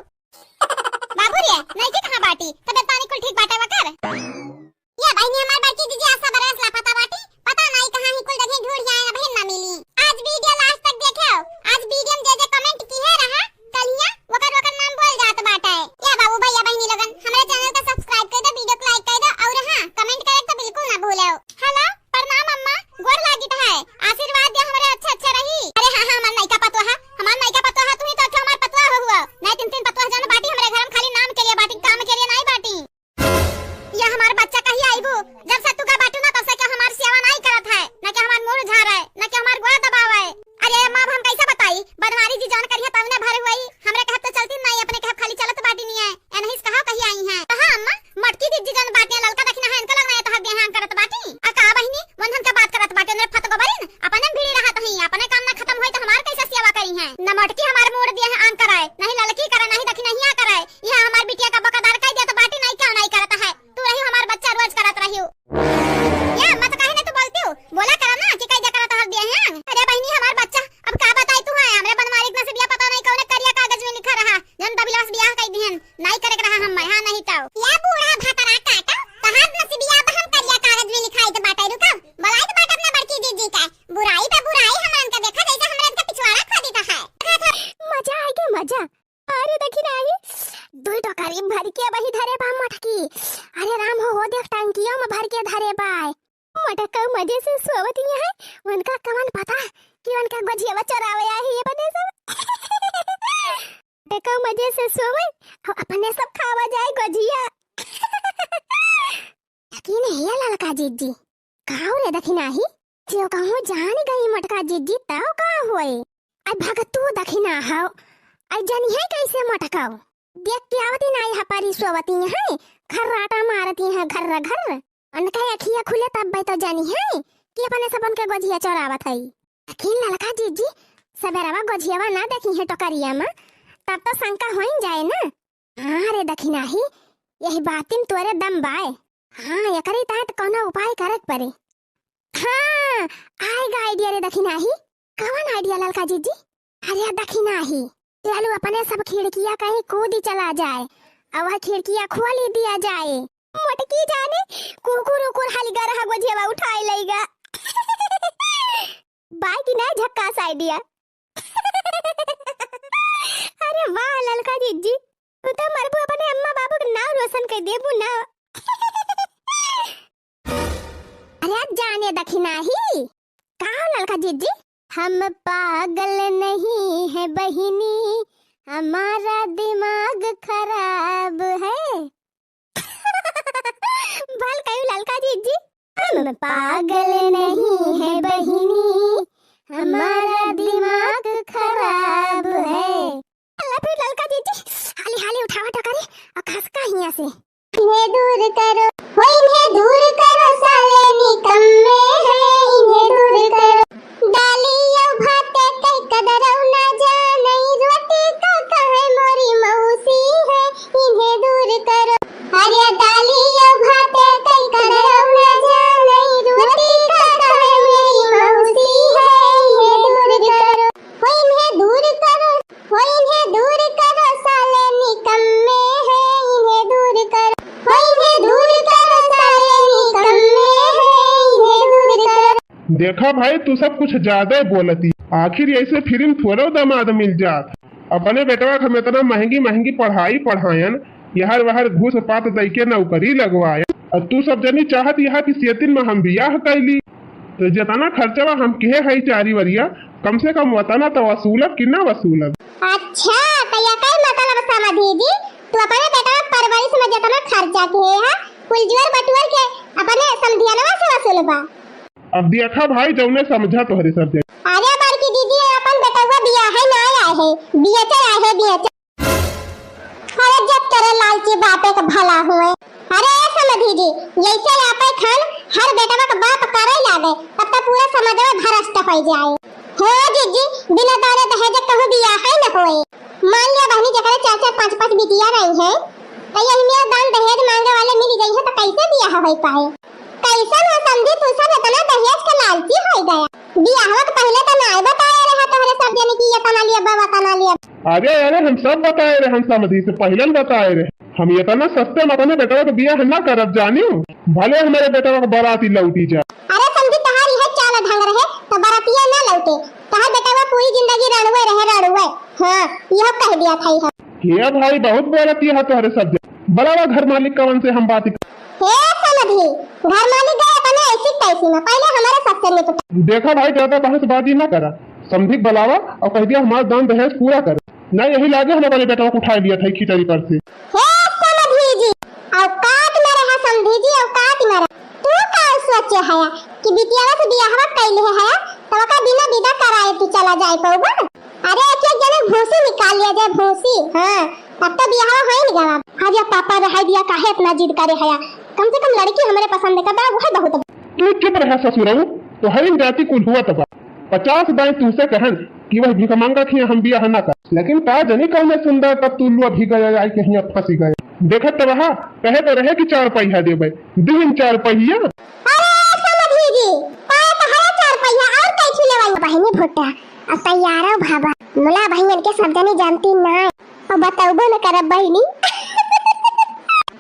बाबू रे, नइकी कहाँ बाटी? तबियत पानी कुल ठीक बाटे वकर? या बहिनी, हमार बड़की दीदी आज सबेरे से लापता बाटी, पता नाई कहाँ ही कुल जगह ढूंढ आए, अबहिन ना मिली। आज video last तक देखेव, आज video में जे जे comment किहे रहा, कलिया वकर वकर नाम बोल जात बाटे। या बाबू भैया बहिनी लोगन, हमरे channel का subscribe कर दो, video को like कर दो और हाँ, comment करे तो बिल्कुल ना भूलो। Hello, प्रणाम अम्मा, गोड़ लागित है, आशीर्वाद दे हमरे अच्छे अच्छे रही। अरे हाँ हाँ, हमार नइका पतोहा, हमार नइका पतोहा, तू ही तो अच्छा हमार पतोहा हो हुआ, नहीं तीन तीन पतोहा जन बाटी हमरे घर में, खाली नाम के लिए बाटी, काम के लिए नहीं बाटी। या हमार बच्चा कहिया आइबू? जब से तू का बाटू ना, तब से केहू हमार सेवा नाई करत है, ना केहू हमार मूड़ झारे, ना केहू हमार गोड़ दबावे। अरे अम्मा, अब हम कैसे बताई? बनवारी जी जौन करिहे तब ने भर हुई। हमरे कहब तो चलती नाई, अपने कहब खाली चलत बाटी नहीं है। ए नहीं से कहा कहिया आई हैं। कहा अम्मा, मटकी जी जौन बाटी, ललका दखिना है, इनका लगना है तो हर देहां करत बाटी। आ का बहिनी, वंदन का बात करत बाटे, उन्हें फत गोबरिन, अपने में भिड़ी रहत हई, अपने काम ना खत्म होई तो हमार कैसे सेवा करी हैं? न मटकी हमार मूड़ दिए हैं आन कराए, नहीं ललकी करे, नहीं दखिनहिया करे। यह हमार बिटिया का बकादार कह दिया तो बाटी नहीं क्यों नहीं करत है। तू रही हमार बच्चा रोज करत रही हो। या मत काहे ना तू बोलती हो? बोला करा ना कि कह दिया करत हर दिए हैं। अरे बहिनी हमार बच्चा, अब का बताई तू है? हमरे बनवारी के नसीबिया पता नहीं कौन करिया कागज में लिखा रहा। जन दबिलवा से बियाह कह दिहन, नहीं करे के रहा हम, हाँ नहीं तो। या बूढ़ा भतरा काटा, तहार नसीबिया अब हम करिया कागज में लिखाई तो बाटे रुका। बोलाई तो बाटे अपना बड़की दीदी का। बुराई पे बुराई हमन का देखा, जैसे हमरे इनका पिछवाड़ा खोदी तो है। मजा आए के मजा। अरे देखी नाही, दुई टोकरी भर के वही धरे बा मटकी। अरे राम हो, हो देख टंकियों में भर के धरे बा। मटका मजे से सोवत ही है, उनका कवन पता कि उनका गोझियावा चोरावे आए हैं ये बने सब। मटका मजे से सोवे, और अपने सब खावा जाए गोझिया। लेकिन हे ललका जिज्जी, काऊ रे दखिनाही, जो कहूँ जान गई मटका जिज्जी, तब का होए? आई भगतू दखिना हौ, आई जनिहे कैसे मटकाऊ? देख के आवती नाई हपारी सोवती हैं, खर्राटा मारती हैं घर्र घर्र। उनके अखिया खुले तब तो जनिहे कि अपने सब उनके गोझिया चोरावत है। लेकिन ललका जिज्जी, सबेरवा गोझियावा ना देखी है टोकरिया में, तब तो शंका होइन जाए ना। हाँ रे दखिनाही, यही बातिन तोरे दम बाय। हाँ, एकरी तहत कौनो उपाय करे के पड़े। हाँ, आएगा idea रे दखिनाही। कवन idea ललका जिज्जी? अरे दखिनाही, चलू अपने सब खिड़किया कहीं कूदी चला जाए, और वह खिड़किया खोली दिया जाए। मोटकी जाने, कुकुर उकुर हाली गरहा गोझेवा उठाए लइगा। बाय कि ना झक्कास idea? अरे वाह ललका जिज्जी, तू तो मरबू अपने अम्मा बाबू के नाव रोशन कर देबू ना। अरे जाने दखिनाही, का हो ललका जिज्जी? हम पागल नहीं है बहिनी, हमारा दिमाग खराब है। भल कही ललका जिज्जी। हम पागल नहीं है बहिनी, हमारा दिमाग खराब है। अल्लाह फिर ललका जिज्जी, हाली हाली उठावा टोकरी और खसका हिया से। इन्हें दूर करो, हो इन्हें दूर करो, साले निकम्मे हैं, इन्हें दूर करो। डालियो भाते कई कदरौ ना जाने, रोटी का कहे मोरी मौसी है, इन्हें दूर करो। अरे डालियो भाते कई कदरौ ना जाने, रोटी का कहे मेरी मौसी है, इन्हें दूर करो, हो इन्हें दूर करो, हो इन्हें दूर करो, साले निकम्मे हैं, इन्हें दूर करो, हो इन्हें दूर करो, साले निकम्मे हैं, इन्हें दूर करो। देखा भाई, तू सब कुछ ज्यादा बोलती। आखिर ऐसे फिरिन थोड़ो दामाद मिल जात। अपने बेटवा के हम इतना महंगी महंगी पढ़ाई पढ़ायन, यहर वहर घूस पात दई के नौकरी लगवायन, और तू सब जनी चाहत यह कि सेतिन में हम बियाह कैली। तो जितना खर्चवा हम किहे हई चारी वरिया, कम से कम वतना तो वसूलब कि ना वसूलब? अच्छा, तो यकर मतलब समधी जी, तू अपने बेटवा परवरिश में जितना खर्चा किहे है, कुल जोर बटोर के अपने समधियनवा से वसूलबा? अब देखा भाई, जौने समझा तोहरे सब जगह। अरे बड़की दीदी, अपन बेटवा बियाहे ना आए है, बियाचे आए है, बियाचे। अरे जब तेरे लालची बापे का भला हुए। अरे समधी जी, जैसे आपे खान हर बेटवा का बाप करे लागे, तब तो पूरा समाजवा भ्रष्ट हो जाए। हो जीजी, बिना दाने दहेज कहूँ बियाहे न होए। मान लिया बहिनी, जेकरे चार चार पाँच पाँच बिटिया रही हैं, तो यही में दान दहेज मांगे वाले मिल गई है, तो कैसे बियाह हो पाए? कैसन हो समधी, तू सब इतना दहेज के लालची हो गया। बियाहवा के पहले तो नाय बताए रहे तोहरे सब जने कि इतना लिया बा, उतना लिया बा। अरे, अरे, हम सब बताए रहे, हम समधी से पहले न बताए रहे। हम इतना सस्ते में अपने बेटवा के बियाह ना करब जानियो, भले हमारे बेटवा के बराती लौटी जा। अरे समधी, तहार यह चाल ढंग रहे तो बरातिया ना लौटे, तहार बेटवा पूरी जिंदगी रड़ुए रहे, रड़ुए। हाँ, यह कह दिया था यह। हे भाई, बहुत बोलत यह तोहरे सब जने। बलावा घर मालिक कवन से हम बात। हे समधी, घर मालिक गए अपने ऐसी तैसी में, पहले हमारे सबसे निपटा। देखा भाई, ज्यादा बहसबाजी ना करा, समधी बलावा और कह दिया हमारा दान दहेज पूरा कर। ना यही लागे हम अपने बेटवा को उठा लिया था खिचड़ी पर से। हे समधी जी, औकात में रहा समधी जी, औकात में रहा। तू का सोचे हया कि बिटियावा से बियाहवा कैले है हया, तो ओका बिना विदा कराए तू चला जाए पउबा? अरे एक एक जने भूसी निकाल लिया जाए, भूसी। हाँ, तब तो बियाहवा होई न गवा। अब या पापा रहाई दिया, काहे इतना जिद करे हया? कम से कम लड़की हमरे पसंद का बा, वह बहुत बा। तू चुप रहा ससुरऊ, तोहरे जाति कुल हुआ तबा। पचास दाई तुमसे कहन कि वह भिखमंगा थी, हम बियाह ना कर। लेकिन का जनी कौन सुंदर तब तू लुआ भी गया, आई कहीं अब फंसी गए। देखत तो रहा, कहे तो रहे कि चार पहिया देबे, दिन चार पहिया। अरे समधी जी, पाए तो हरे चार पहिया और कैसे लेवाई? बहिनी भुट्टा, अब तैयार हो भाबा। मुला बहिन के सब जनी जानती ना, और बतौबो न करब बहिनी।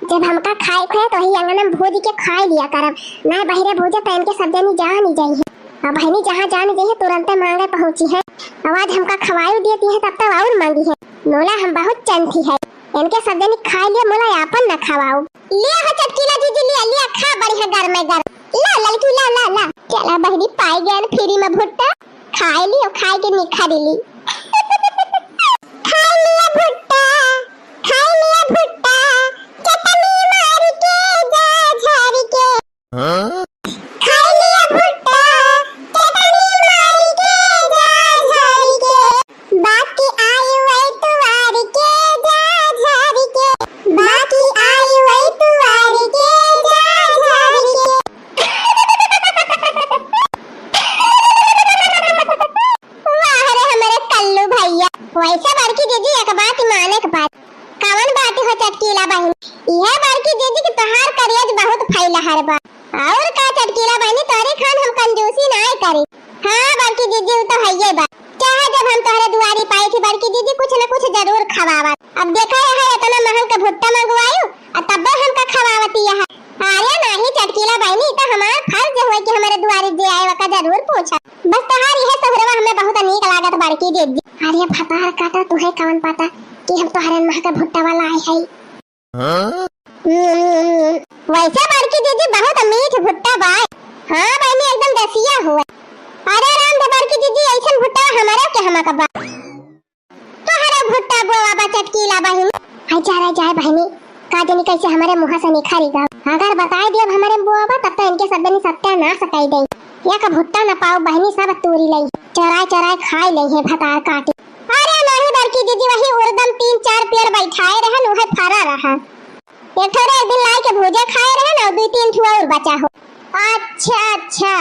जब हमका खाए थे तो वही अंगन में भूज के खाए लिया करब, ना बहिरे भूजे तो इनके सब जनी जान ही जाई है। अब बहिनी जहाँ जान ही जाई है, तुरंते मांगे पहुँची है। आवाज हमका खवाई देती है, तब तक और मांगी है। मोला हम बहुत चंथी है, इनके सब जनी खाए लिए, मोला आपन न खवाओ। ले हो चटकीला जीजी, ले, ले, खा बढ़िया गरमे गरम। ला ललकी, ला, ला, ला। चला बहिनी, पाई गए फ्री में भुट्टा, खाए ली और खाए के निखारी ली। खाए लिया भुट्टा, खाए लिया भुट्टा, चटनी मार के जा झार के। हाँ? खाए लिया भुट्टा, चटनी मार के जा झार के। बाकी आई वही तुआर के जा झार के। बाकी आई वही तुआर के जा झार के। वाह रे हमरे कल्लू भैया, वैसे बड़की दीदी एक बात माने के बात। कवन बात हो चटकीला बहिन? यह बड़की दीदी के तोहार करेज बहुत फैला हर बा। और का चटकीला बहिनी, तोरे खान हम कंजूसी नाय करी। हाँ बड़की दीदी, उ तो हइये बा। चाहे जब हम तोहरे दुआरी पाई थी बड़की दीदी, कुछ न कुछ जरूर खवावत। अब देखा यह इतना महंग के भुट्टा मंगवायु, आ तब्बे हमका खवावती यह। अरे नाही चटकीला बहिनी, ई त हमार फर्ज होय कि हमरे दुआरी जे आए ओका जरूर पूछा। बस तोहार इहे सहुरवा हमें बहुत नीक लागत बड़की दीदी। अरे भतार काटा, तुहे कवन पता कि हम तोहरे महक भुट्टा वाला आए हई। हाँ? हम्म, वैसे बड़की दीदी बहुत मीठ भुट्टा बाय। हाँ बहिनी, एकदम देसिया हुआ। अरे राम दे बड़की दीदी, ऐसन भुट्टा हमारे के हमा का बा। तोहरे भुट्टा बोआ बा चटकीला बहिनी। हाय जा रे जाए बहिनी, का जानी कैसे हमारे मुँह से निखरी गवा। अगर बताए दियब हमारे बोआ बा, तब तो इनके सब जनी सत्यानाश कई दे। एक भुट्टा न पाओ बहिनी, सब तूरी लई, चोराए चोराए खाई लई है भतार काटी। अरे नाही बड़की दीदी, वही उर्दम तीन चार पेड़ बैठाए रहन, उहे फरा रहा। एक ठो रे एक दिन लाई के भूजा खाए रहन और दुई तीन ठो और बचा हो। अच्छा, अच्छा।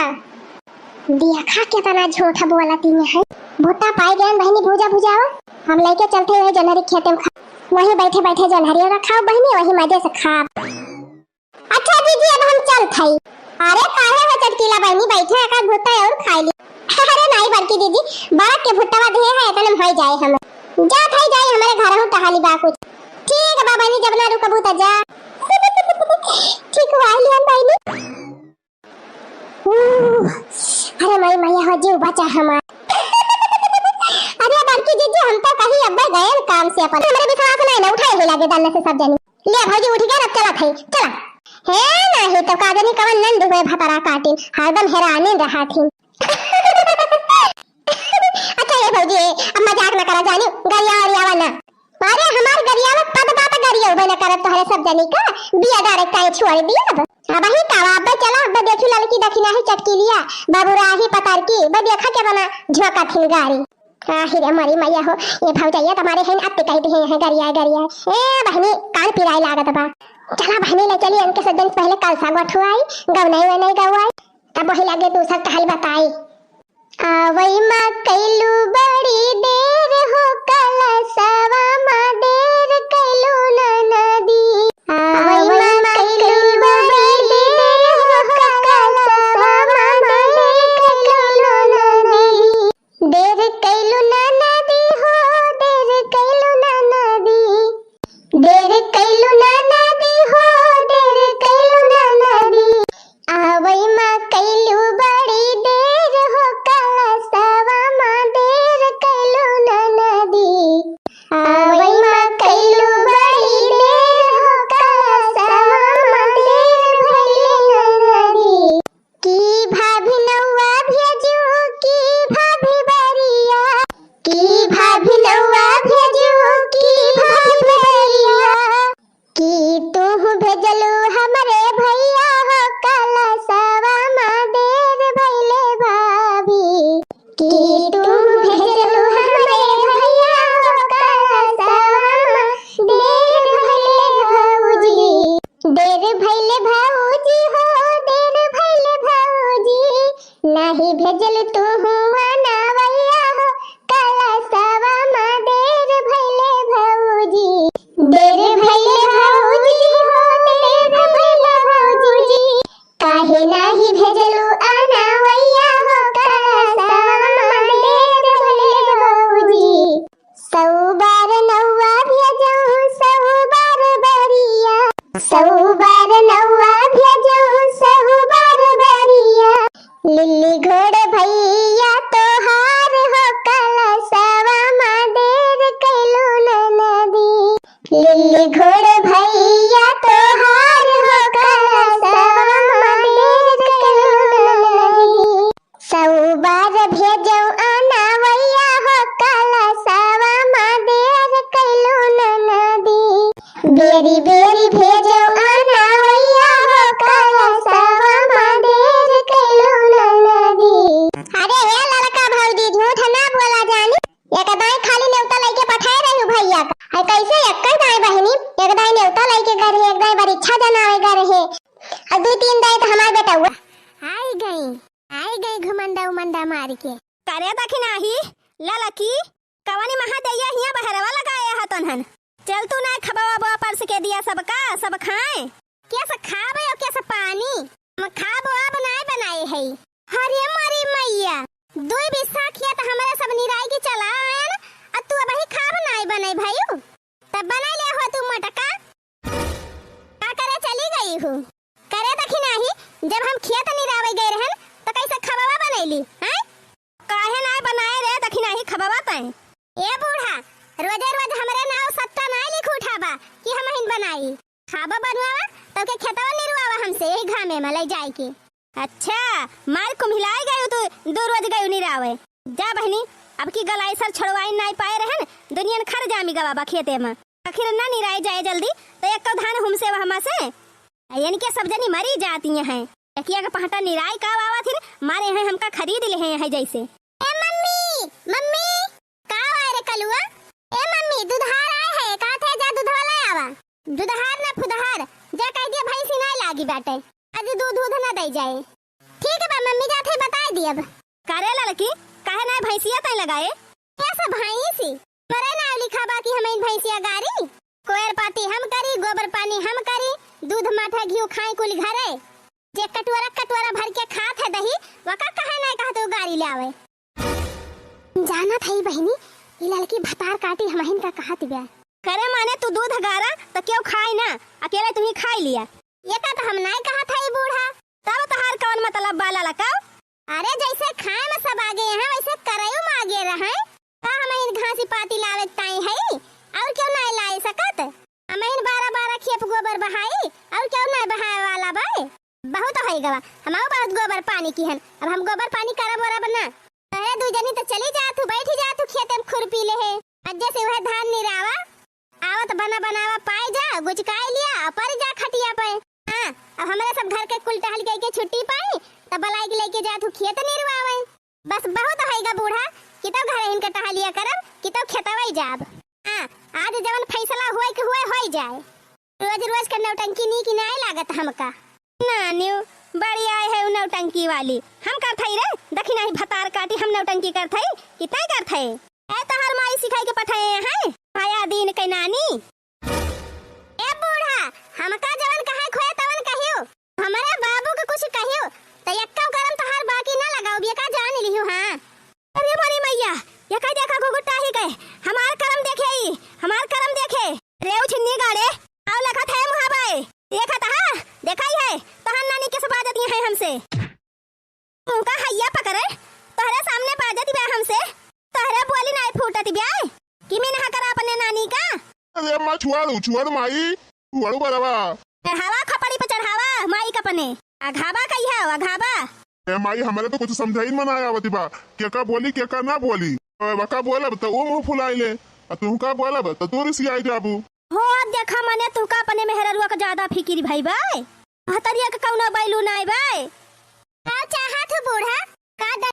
देखा केतना झूठ बोलती है। भुट्टा पाई गयन बहिनी, भूजा भुजाओ। हम लेके चलते हुए जोन्हरी खेते में खा, वहीं बैठे बैठे जोन्हरिया रखाओ बहिनी, वहीं मजे से खाब। अच्छा दीदी, अब हम चलत हई। अरे काहे हो चटकीला बहिनी, बैठे एकाध भुट्टा और खाई ली। अरे नाही बड़की दीदी, बरक के भुट्टवा दिहे है, इतने में होई जाए हम। जात हई जाई, हमरे घर हूँ टहली बा कुछ। ठीक बा बहिनी, जब ना रुकबू त जा। ठीक हुआ लियन बहिनी। ऊ, अरे माई मैया हो, जीव बचा हमार। अरे बड़की जीजी, हम तो कहीं अब्बे गए काम से अपन, हमरे विश्वास नहीं ना उठाए हो लागे दाना से सब जनी। ले भौजी उठ गए, अब चला थे, चला। हे नहीं तो का जनी कवन नंद हुए भतरा काटिन, हरदम हेराने रहा थी। अच्छा ये भौजी, अब मजाक ना करा जानी, गरिया गरियावा ना। अरे हमार गरियावा पद बात गरिया उबे ना करत तोहरे सब जनी का, बिया डारे काहे छोड़ दिया अब। अब ही का, अब चला, अब देखी ललकी दखिना ही चटकीलिया, बाबू राही पतर की, बे देखा के बना झोंका थिन गारी। आही रे मरी मैया हो, ए भौजैया तुम्हारे हैं अत्ते कह दिहे हैं गरिया गरिया। ए बहिनी, कान पिराए लागत बा। चला बहिनी, ले चली इनके सब जन पहले कलसा गोठवाई, गवनाई वनाई गवाई, तब वही लगे दूसर टहल बताई। आवई माँ कैलू बड़ी देर हो कलसा। सवा मा देर कैलू ननदी, आवै मा कैलू बड़ी देर हो कलसवा मा देर कैलू ननदी। देर कैलू ननदी हो, देर कैलू ननदी, देर कैलू ननदी हो, देर कैलू ननदी। आवै मा कैलू बड़ी देर हो कलसवा मा देर कैलू ननदी, आवै मा कैलू बड़ी देर हो कलसवा मा देर भैले ननदी। की भाभी नौवा भेजू, की भाभी बरिया, की भाभी नौवा भेजू, की भाभी बरिया। की तू भेजलू हमरे भैया हो कलसवा मा देर भैले भाभी। की तू भेजलू हमरे भैया हो कलसवा मा देर भैले भौजी। देर भैले भौजी हो, देर भैले भौजी, नाही भेजल तू हुआ नवैया हो, कलसवा मा देर भैले भौजी। देर भैले भौजी हो, देर भैले भौजी, काहे नाही भेजलू अनवैया हो, कलसवा मा देर भैले भौजी। सौ बार नौवा भेजऊ, सौ बार बरिया, सौ बार नौवा भेजऊ, सौ बार बरिया। लिल्ली घोड़ भैया तोहार हो, कलसवा मा देर कैलू ननदी। लिल्ली घोड़ भैया तोहार हो, कलसवा मा देर कैलू ननदी। सौ बार भेजऊ अनवैया हो, कलसवा मा देर कैलू ननदी। बेरी बेरी भेजऊ अनवैया हो, कलसवा मा देर कैलू ननदी। अरे हे ललका भौजी, झूठ ना बोला जानी। एक दाई खाली नेवता लइके पठाए रही भैया का। है कैसे एक दाई बहिनी, एक दाई नेवता लइके गए रहे, एक दाई बरीक्षा जनावे गए रहे, और दू तीन दाई तो हमार बेटउआ। आई गई। आई गई घुमंडा उमंडा मार के। करे दखिनाही, ललकी, कवनी महादैया हियाँ बहरवा लगाए ह तोन्हन। चल तू नाय खबवा बवा परस के दिया सबका, सब खाए। केस खाबे और केस पानी? हम खाबो अब नाय बनाए है। अरे मरी मैया, दुई बिस्सा खेत हमरे सब निराई के चला आयन, आ तू अबही खाब नाय बनाए भयू। तब बनाई ले हो तू मटका। का करे चली गई हूँ? करे दखिनाही, जब हम खेत निरावे गए रहन, तो कैसे खबवा बनैली, हैं? काहे नाय बनाए रे दखिनाही खबवा तैं? ए बूढ़ा, रोजे रोज हमरे नाव सट्टा नाय लिख उठाबा कि हमहिन बनाई। खाबा बनवावा, तो के खेतवा निरवावा हमसे यही घामे में ले जाए के। अच्छा, मार कुम्हिलाई गयू तू, दू रोज गयू निरावे। जा बहिनी, अब की गलाई सर छोड़वाई नाई पाए रहन, दुनियन खर जामी गवा बा खेते में। आखिर ना निराए जाए जल्दी, तो एक धान हुमसे वहमा से। इनके सब जनी मरी जाती हैं। एकिया के पहटा निराई का आवा थिन, मारे हैं हमका खरीद ले हैं जैसे। ए मम्मी, मम्मी, का आवा रे कलुआ? ए मम्मी, दुधार आए है, का थे जा दुधवा ले आवा। दुधार ना फुदहार, जा कह दिया भैंसी नाय लागी बाटे, आज दूध दूध ना दे जाए। ठीक बा मम्मी, जात है बताए दियब। का रे ललकी, काहे नाय भैंसिया तैं लगाए? कैसे भैंसी? मरे नाय लिखा बा कि हम इन भैंसिया गारी। कोयर पाती हम करी, गोबर पानी हम करी, दूध माठा घिउ खाए कुल घरे। जे कटोरा कटोरा भर के खात है दही, वका काहे नाय कहत उ गारी ले आवे। जानत है बहिनी, ई ललकी भतार काटी हमहिन का कहत बिया। करे माने तू दूध गारा त क्यों खाई ना, अकेले तू ही खाई लिया। ये का तो हम नाय कहत है बूढ़ा। तब तहार कौन मतलब बा ललका? अरे जैसे खाए में सब आगे हैं, वैसे करैयो में आगे रहे। का हम इन घासी पाती लावे ताई है, और क्यों नाय लाए सकत? हम इन बारह बारह खेप गोबर बहाई, और क्यों नाय बहाए वाला बाए? बहुत होई गवा, हमहू बहुत गोबर पानी किहन, अब हम गोबर पानी करब वरब ना। अरे दू जनी तो चली जा तू, बैठी जा तू खेते में खुरपी ले है। अज्जे से वह धान निरावा, आवत बना बनावा पाई जा, गुचकाई लिया, और परी जा खटिया पे। हाँ, अब हमरे सब घर के कुल टहल के, के छुट्टी पाई, तब बलाई के लेके जा तू खेत निरवावे। बस बहुत होई गा बूढ़ा, कि तो घरे इनके टहलिया करब, कि तो खेतवई जाब। हाँ, आज जवन फैसला होए के होए, होई जाए। रोज रोज के नौटंकी नीक नाय लागत हमका। नानियो, बड़ी आए है उ नौटंकी वाली। हम करथई रे, दखिनाही भतार काटी, हम नौटंकी करथई, कि तैं करथई? ए तोहार माई सिखाई के पठाए हैं, हया दीन के नानी। ए बूढ़ा, हमका जवन कहे खोए तवन कहियो, हमरे बाबू के कुछ कहियो, त एक्का करम तोहार बाकी ना लगाओ, ये का जान लिहू, हाँ। अरे मोरी मैया, ये का देखा घुघुटाही के, हमार करम देखे ई, हमार करम देखे। रे उछिन्नी गाड़े, आओ लखत है मुहाबाए, देखत हा, देखा ही है, तोहार नानी कैसे बाजत ही है हमसे। उनका हैया पकड़े, तोहरे सामने बाजत बा हमसे, तोहरे बोली नाई फूटत बा, कि मिनहा करा अपने नानी का। अरे अम्मा, छुआड़ू, छुआड़ू माई, छुआड़ू बरवा। चढ़ावा खपड़ी पे चढ़ावा, माई का अपने। अघाबा कही है, अघाबा। ए माई, हमरे तो कुछ समझाई में ना आवत बा, के का बोली, के का ना बोली। ए, वका बोलब त ऊ मुंह फुलाई ले, आ तू का बोलब त तू रिसियाई जाबू। हो, अब देखा मने तू का अपने मेहररुआ का ज्यादा फिकिर भई बा। महतरिया के कौनो बैलू नाई बा। का चाहत हो बूढ़ा? का द-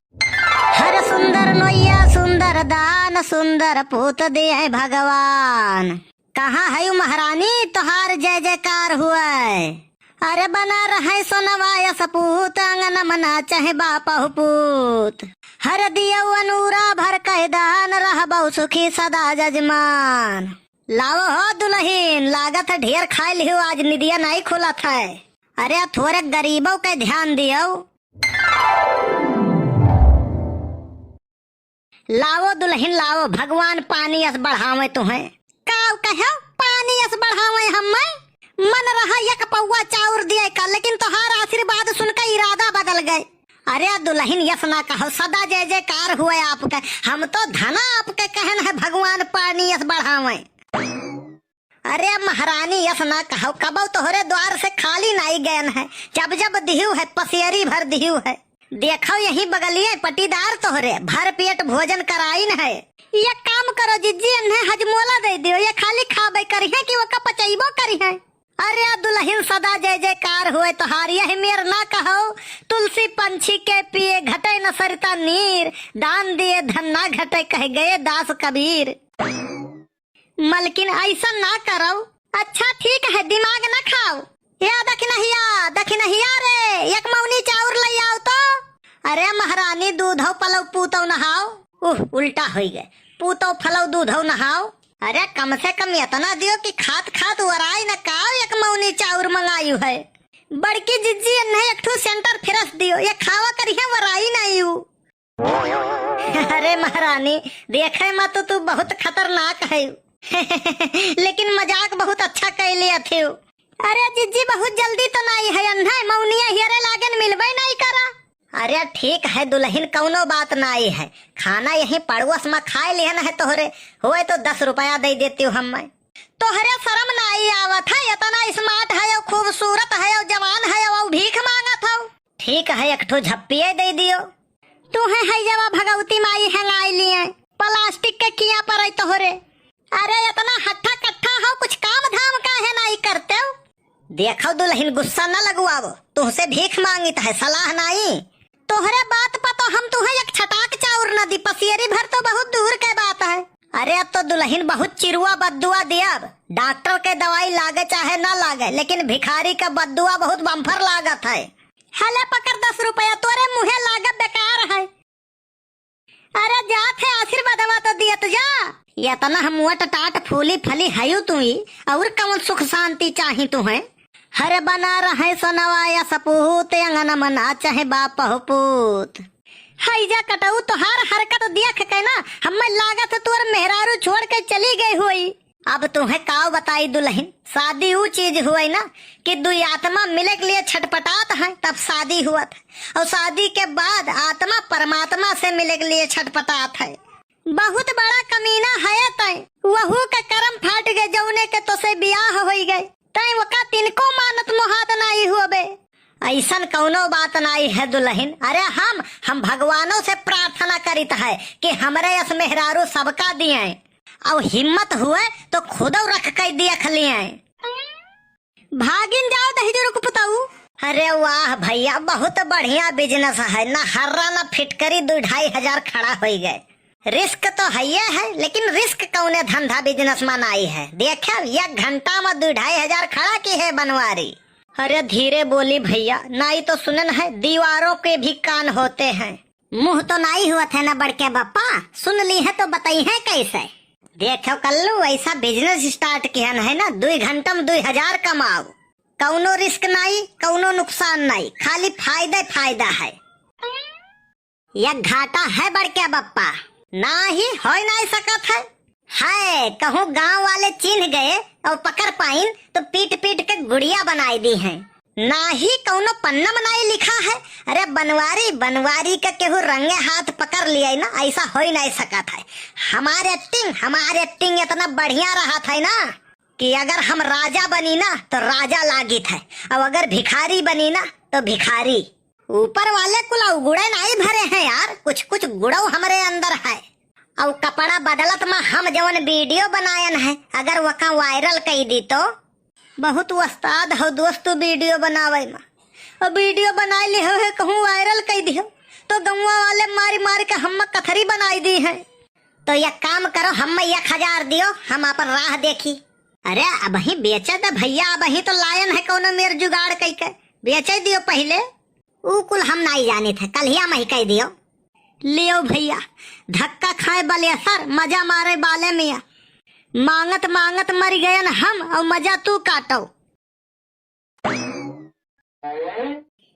हर सुंदर नोइया सुंदर दान सुंदर पूत दिए भगवान। कहाँ है महारानी तोहार जय जयकार हुए। अरे बना रहे सोनवा यस पूत अंगन मना चाहे बापहु पूत। हर दियो अनूरा भर कह दान रहबौ सुखी सदा जजमान। लावो हो दुलहिन, लागत है ढेर खाइ लिहु, आज निदिया नाई खुलत है। अरे थोरे गरीबौ के ध्यान दियो। लावो दुलहिन लावो, भगवान पानी अस बढ़ावे तुहें। काव कहो पानी अस बढ़ावे हम्मे? मन रहा एक पौवा चाउर दिए का, लेकिन तोहार आशीर्वाद सुनके इरादा बदल गए। अरे दुलहिन यस ना कहो, सदा जय जयकार हुए आपके। हम तो धना आपके कहन है, भगवान पानी यस बढ़ावे। अरे महारानी यस ना कहो, कबौ तोहरे द्वार से खाली नाई गयन है। जब जब दिहु है पसेरी भर दिहु है। देखो यही बगलिए पटीदार तोहरे भर पेट भोजन कराइन है। ये काम करो जिज्जी, इन्हें हजमोला दे दियो, ये खाली खाबे करिहे कि वो का पचैबो करिहे। अरे दुलहिन सदा जय जयकार हुए तोहार, यह मेर ना कहो, तुलसी पंछी के पिए घटे न सरिता नीर, दान दिए धन ना घटे कह गए दास कबीर। मलकिन ऐसा ना करो। अच्छा ठीक है, दिमाग ना खाओ। या दखिनहिया, दखिनहिया रे, एक मौनी चाउर लइ आओ तो। अरे महारानी दूधौ पलौ पूतौ नहाओ। उह, उल्टा होई गए। पूतौ फलौ दूधौ नहाओ। अरे कम से कम इतना दियो कि खात खात वराई न काव, एक मौनी चाउर मंगायु है। बड़की जिज्जी इन्हें एक ठो सेंटर फ्रेश दियो, ये खावा करिहे वराई नहीं यू। अरे महारानी, देखे मा तो तू बहुत खतरनाक है। लेकिन मजाक बहुत अच्छा कैले अथेउ। अरे जिज्जी बहुत जल्दी तो नाई है, अन्हे मौनिया हियरे लागन मिलबे नाई करा। अरे ठीक है दुलहिन, कौनो बात नाई है, खाना यहीं पड़ोस मा खाए लिहन है तोहरे, होए तो दस रुपया दे देती हूँ हम मैं। तोहरे शर्म नाई आवत है, इतना smart है, खूबसूरत है, जवान है, और भीख मांगत हो। ठीक है, एक ठो झप्पिये दे दियो। तू है, है जवा भगवती माई हेंगाई लिए, प्लास्टिक के किया पर है तोहरे। अरे इतना हट्ठा कट्ठा हो, कुछ काम धाम काहे नाई करते हो? देखो दुलहिन, गुस्सा न लगवाओ, तुहसे भीख मांगित है, सलाह नाई। तोहरे बात पर तो हम तुहे एक छटाक चाउर न दी, पसियरी भर तो बहुत दूर के बात है। अरे अब तो दुलहिन बहुत चिरुआ बद्दुआ दियब, डॉक्टर के दवाई लागे चाहे ना लागे, लेकिन भिखारी का बद्दुआ बहुत बम्फर लागत है। हले पकड़ दस रुपया, तोरे मुँहे लागब बेकार है। अरे जात है, आशीर्वादवा तो दियत जा। इतना हम मोट टाट फूली फली हयू तू ही, और कौन सुख शांति चाही तू है? हरे बना रहे सोनवा या सपूत, अंगन मना चाहे बाप हो पूत। हई जा कटऊ, तोहार हरकत देख के ना हमें लागत है तोर मेहरारू छोड़ के चली गई होई। अब तुहें काव बताई दुलहिन, शादी ऊ चीज हुए ना कि दुई आत्मा मिले के लिए छटपटात है, तब शादी हुआ था, और शादी के बाद आत्मा परमात्मा से मिले के लिए छटपटात है। बहुत बड़ा कमीना है तय, वहू के करम फाट गए, जौने के तोसे बियाह होई गए, तय वका तिनको मानत मोहात नाई हुअबे। ऐसन कौनो बात नाई है दुलहिन। अरे हम, हम भगवानों से प्रार्थना करित है कि हमरे यस मेहरारू सबका दिए, और हिम्मत हुए तो खुदौ रख के देख लिए। भागिन जाओ दहिजरू के पुतऊ। अरे वाह भैया, बहुत बढ़िया business है, ना हर्रा ना फिटकरी, दू ढाई हजार खड़ा होई गए। Risk तो हइये है, लेकिन risk कौने धंधा business में नाई है। देखे, एक घंटा में दू ढाई हजार खड़ा की है बनवारी। अरे धीरे बोली भैया, नाई तो सुनन है, दीवारों के भी कान होते हैं। मुँह तो नाई हुवत है ना बड़के बप्पा, सुन ली है तो बताई है कैसे। देखो कल्लू, ऐसा business start किहन है ना, दुई घंटा में दुई हजार कमाओ, कौनो risk नाई, कौनो नुकसान नाई, खाली फायदा फायदा है। या घाटा है बड़के बप्पा, ना ही होई नाई सकत है। है, कहूँ गाँव वाले चिन्ह गए और पकड़ पाइन तो पीट पीट के गुड़िया बनाई दी हैं। ना ही कौनो पन्ना में नाई लिखा है। अरे बनवारी, बनवारी के केहू रंगे हाथ पकड़ लिया ना, ऐसा होई नाई सकत है। हमार acting, हमार acting इतना बढ़िया रहत है ना कि अगर हम राजा बनी ना तो राजा लागित है, और अगर भिखारी बनी ना तो भिखारी। ऊपर वाले कुल अवगुणे नाई भरे हैं यार, कुछ कुछ गुणो हमरे अंदर है। और कपड़ा बदलत मा हम जवन video बनायन है, अगर वका viral कई दी तो। बहुत उस्ताद हो दोस्त तू video बनावे मा। और video बनाए लिहो है, कहूँ viral कई दिहो तो गौवा वाले मारी मारी के हम कथरी बनाई दी है। तो एक काम करो, हम एक हजार दियो, हम अपन राह देखी। अरे अबही बेचे दे भैया, अबही तो लायन है कौनो मेर जुगाड़ कई के, बेचे दियो पहिले। ऊ कुल हम नाई जानित है, कल्हिया मही कह दियो। लियो भैया, धक्का खाए बलेसर, मजा मारे बाले मियाँ। मांगत मांगत मर गयन हम, और मजा तू काटो।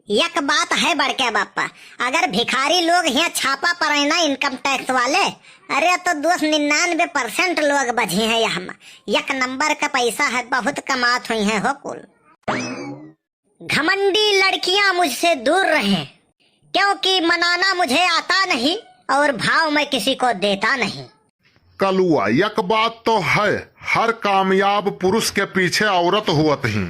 एक बात है बड़के बापा, अगर भिखारी लोग हियाँ छापा पड़े ना income tax वाले, अरे तो दोस्त निन्यानवे percent लोग बझी हैं यहाँ। एक number का पैसा है, बहुत कमात हुई हैं हो कुल। घमंडी लड़कियां मुझसे दूर रहें, क्योंकि मनाना मुझे आता नहीं और भाव मैं किसी को देता नहीं। कलुआ, एक बात तो है, हर कामयाब पुरुष के पीछे औरत होत ही,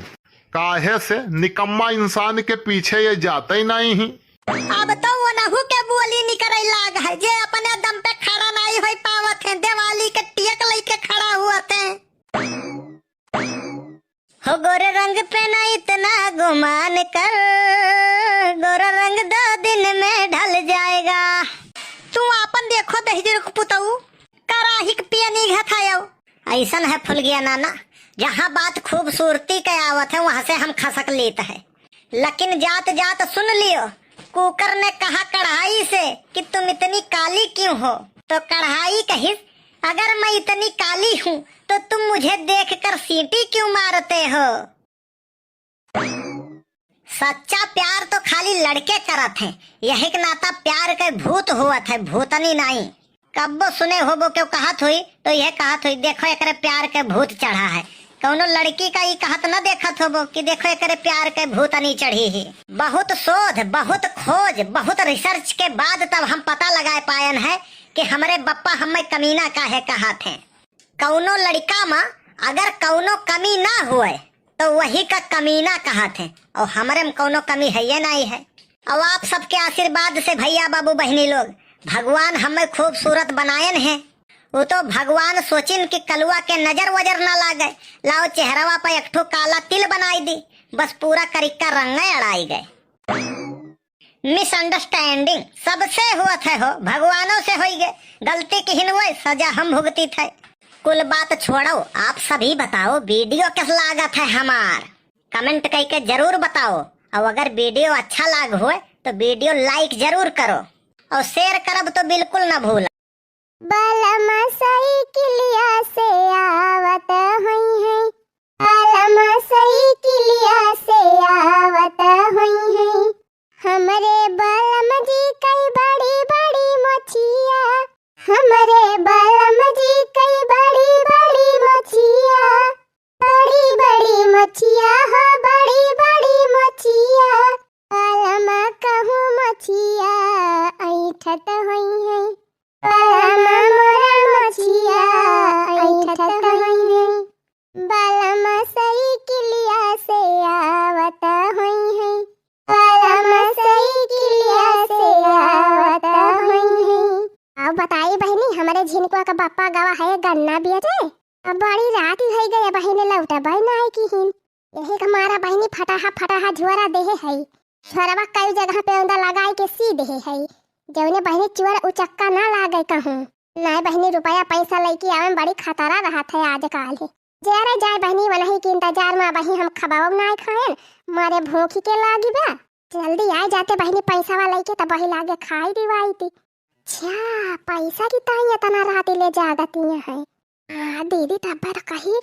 काहे से निकम्मा इंसान के पीछे ये जाते ही नहीं ही। अब तो ओनहू के बोली निकरे लाग है, जे अपने दम पे खड़ा नहीं होई पावत है, दिवाली के टेक लेके खड़ा हुआ थे। हो गोरे रंग पे ना इतना गुमान कर, गोरा रंग दो दिन में ढल जाएगा। तू आपन देखो दहिजर को पुतऊ, कराही के पियनी घत आयो। ऐसन है फुलगिया नाना, जहाँ बात खूबसूरती के आवत है, वहाँ से हम खसक लेत है। लेकिन जात जात सुन लियो, कुकर ने कहा कढ़ाई से कि तुम इतनी काली क्यों हो, तो कढ़ाई कहिस, अगर मैं इतनी काली हूँ तो तुम मुझे देखकर सीटी क्यों मारते हो? सच्चा प्यार तो खाली लड़के करत हैं, यही के नाता प्यार के भूत होत है, भूतनी नाई। कब्बो सुने होबो केहू कहत होई, तो यह कहत होई, "देखो एकरे प्यार के भूत चढ़ा है।" कौनो लड़की का ई कहत न देखत होबो कि "देखो एकरे प्यार के भूतनी चढ़ी है।" बहुत शोध, बहुत खोज, बहुत research के बाद तब हम पता लगाए पायन है कि हमरे बप्पा हमें कमीना काहे कहत हैं। कौनो लड़का मा अगर कौनो कमी ना होए, तो वही का कमीना कहत हैं, और हमरे में कौनो कमी है ये नहीं है। और आप सबके आशीर्वाद से भैया, बाबू, बहिनी लोग, भगवान हमें खूबसूरत बनायन हैं। वो तो भगवान सोचिन कि कलुआ के नजर वजर ना लागे, लाओ चेहरवा पर एक ठो काला तिल बनाई दी, बस पूरा करिक्का रंगे अड़ाई गए। Misunderstanding सबसे होत है हो, भगवानों से होई गए, गलती किहिन हुए, सजा हम भुगतित है। कुल बात छोड़ो, आप सभी बताओ video कैस लागत है हमार, comment कई के जरूर बताओ। और अगर video अच्छा लाग होए तो video like जरूर करो और share करब तो बिल्कुल ना भूला। बलमा साइकिलिया से आवत होइहैं, बलमा साइकिलिया से आवत होइहैं। हमरे बलम जी कई बड़ी बड़ी मछिया, हमरे बलम जी कई बड़ी बड़ी मछिया, बड़ी बड़ी मछिया हो, बड़ी बड़ी मछिया। बलमा कहूँ मछिया ऐंठत होइहैं, बलमा मोरा मछिया ऐंठत होइहैं। बलमा साइकिलिया से आवत होइहैं, बलमा साइकिलिया से आवत होइहैं। अब बताई बहिनी, हमरे झिनकुआ का बप्पा गवा है गन्ना बेचे। अब बड़ी रात ही होइ गई, बहिनी लौटबे नाई किहिन। यही का मारा बहिनी फटाहा फटाहा झोरा देहे है। झोरवा कई जगह पे औंदा लगाई के सी देहे है, जौने बहिनी चोर उचक्का ना लागे कहूँ। नाई बहिनी, रुपया पैसा लइके आवे में बड़ी खतरा रहत है आजकाल। जेरे जाए बहिनी, वनही के इंतजार में अबही हम खबाओ नाई खाएन, मारे भूखी के लागी बा। जल्दी आइ जाते बहिनी पैसा वाला के, तब वही लागे खाई दिवाई थी। अच्छा, पैसा की ताई इतना रात ले जागती है। हाँ, दीदी तब तो कही,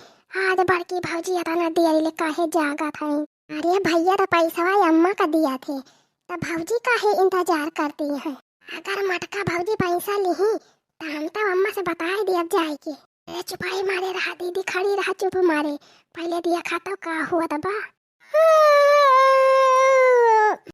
आज बड़की भौजी इतना देर ले काहे जागत है? अरे भैया, तो पैसा अम्मा का दिया थे, तब भौजी काहे इंतजार करती है? अगर मटका भौजी पैसा लिही, तो हम तो अम्मा से बताए दिया जाए के। अरे चुपाई मारे रहा दीदी, खड़ी रहा चुप मारे, पहले दिया खाता का हुआ तबा।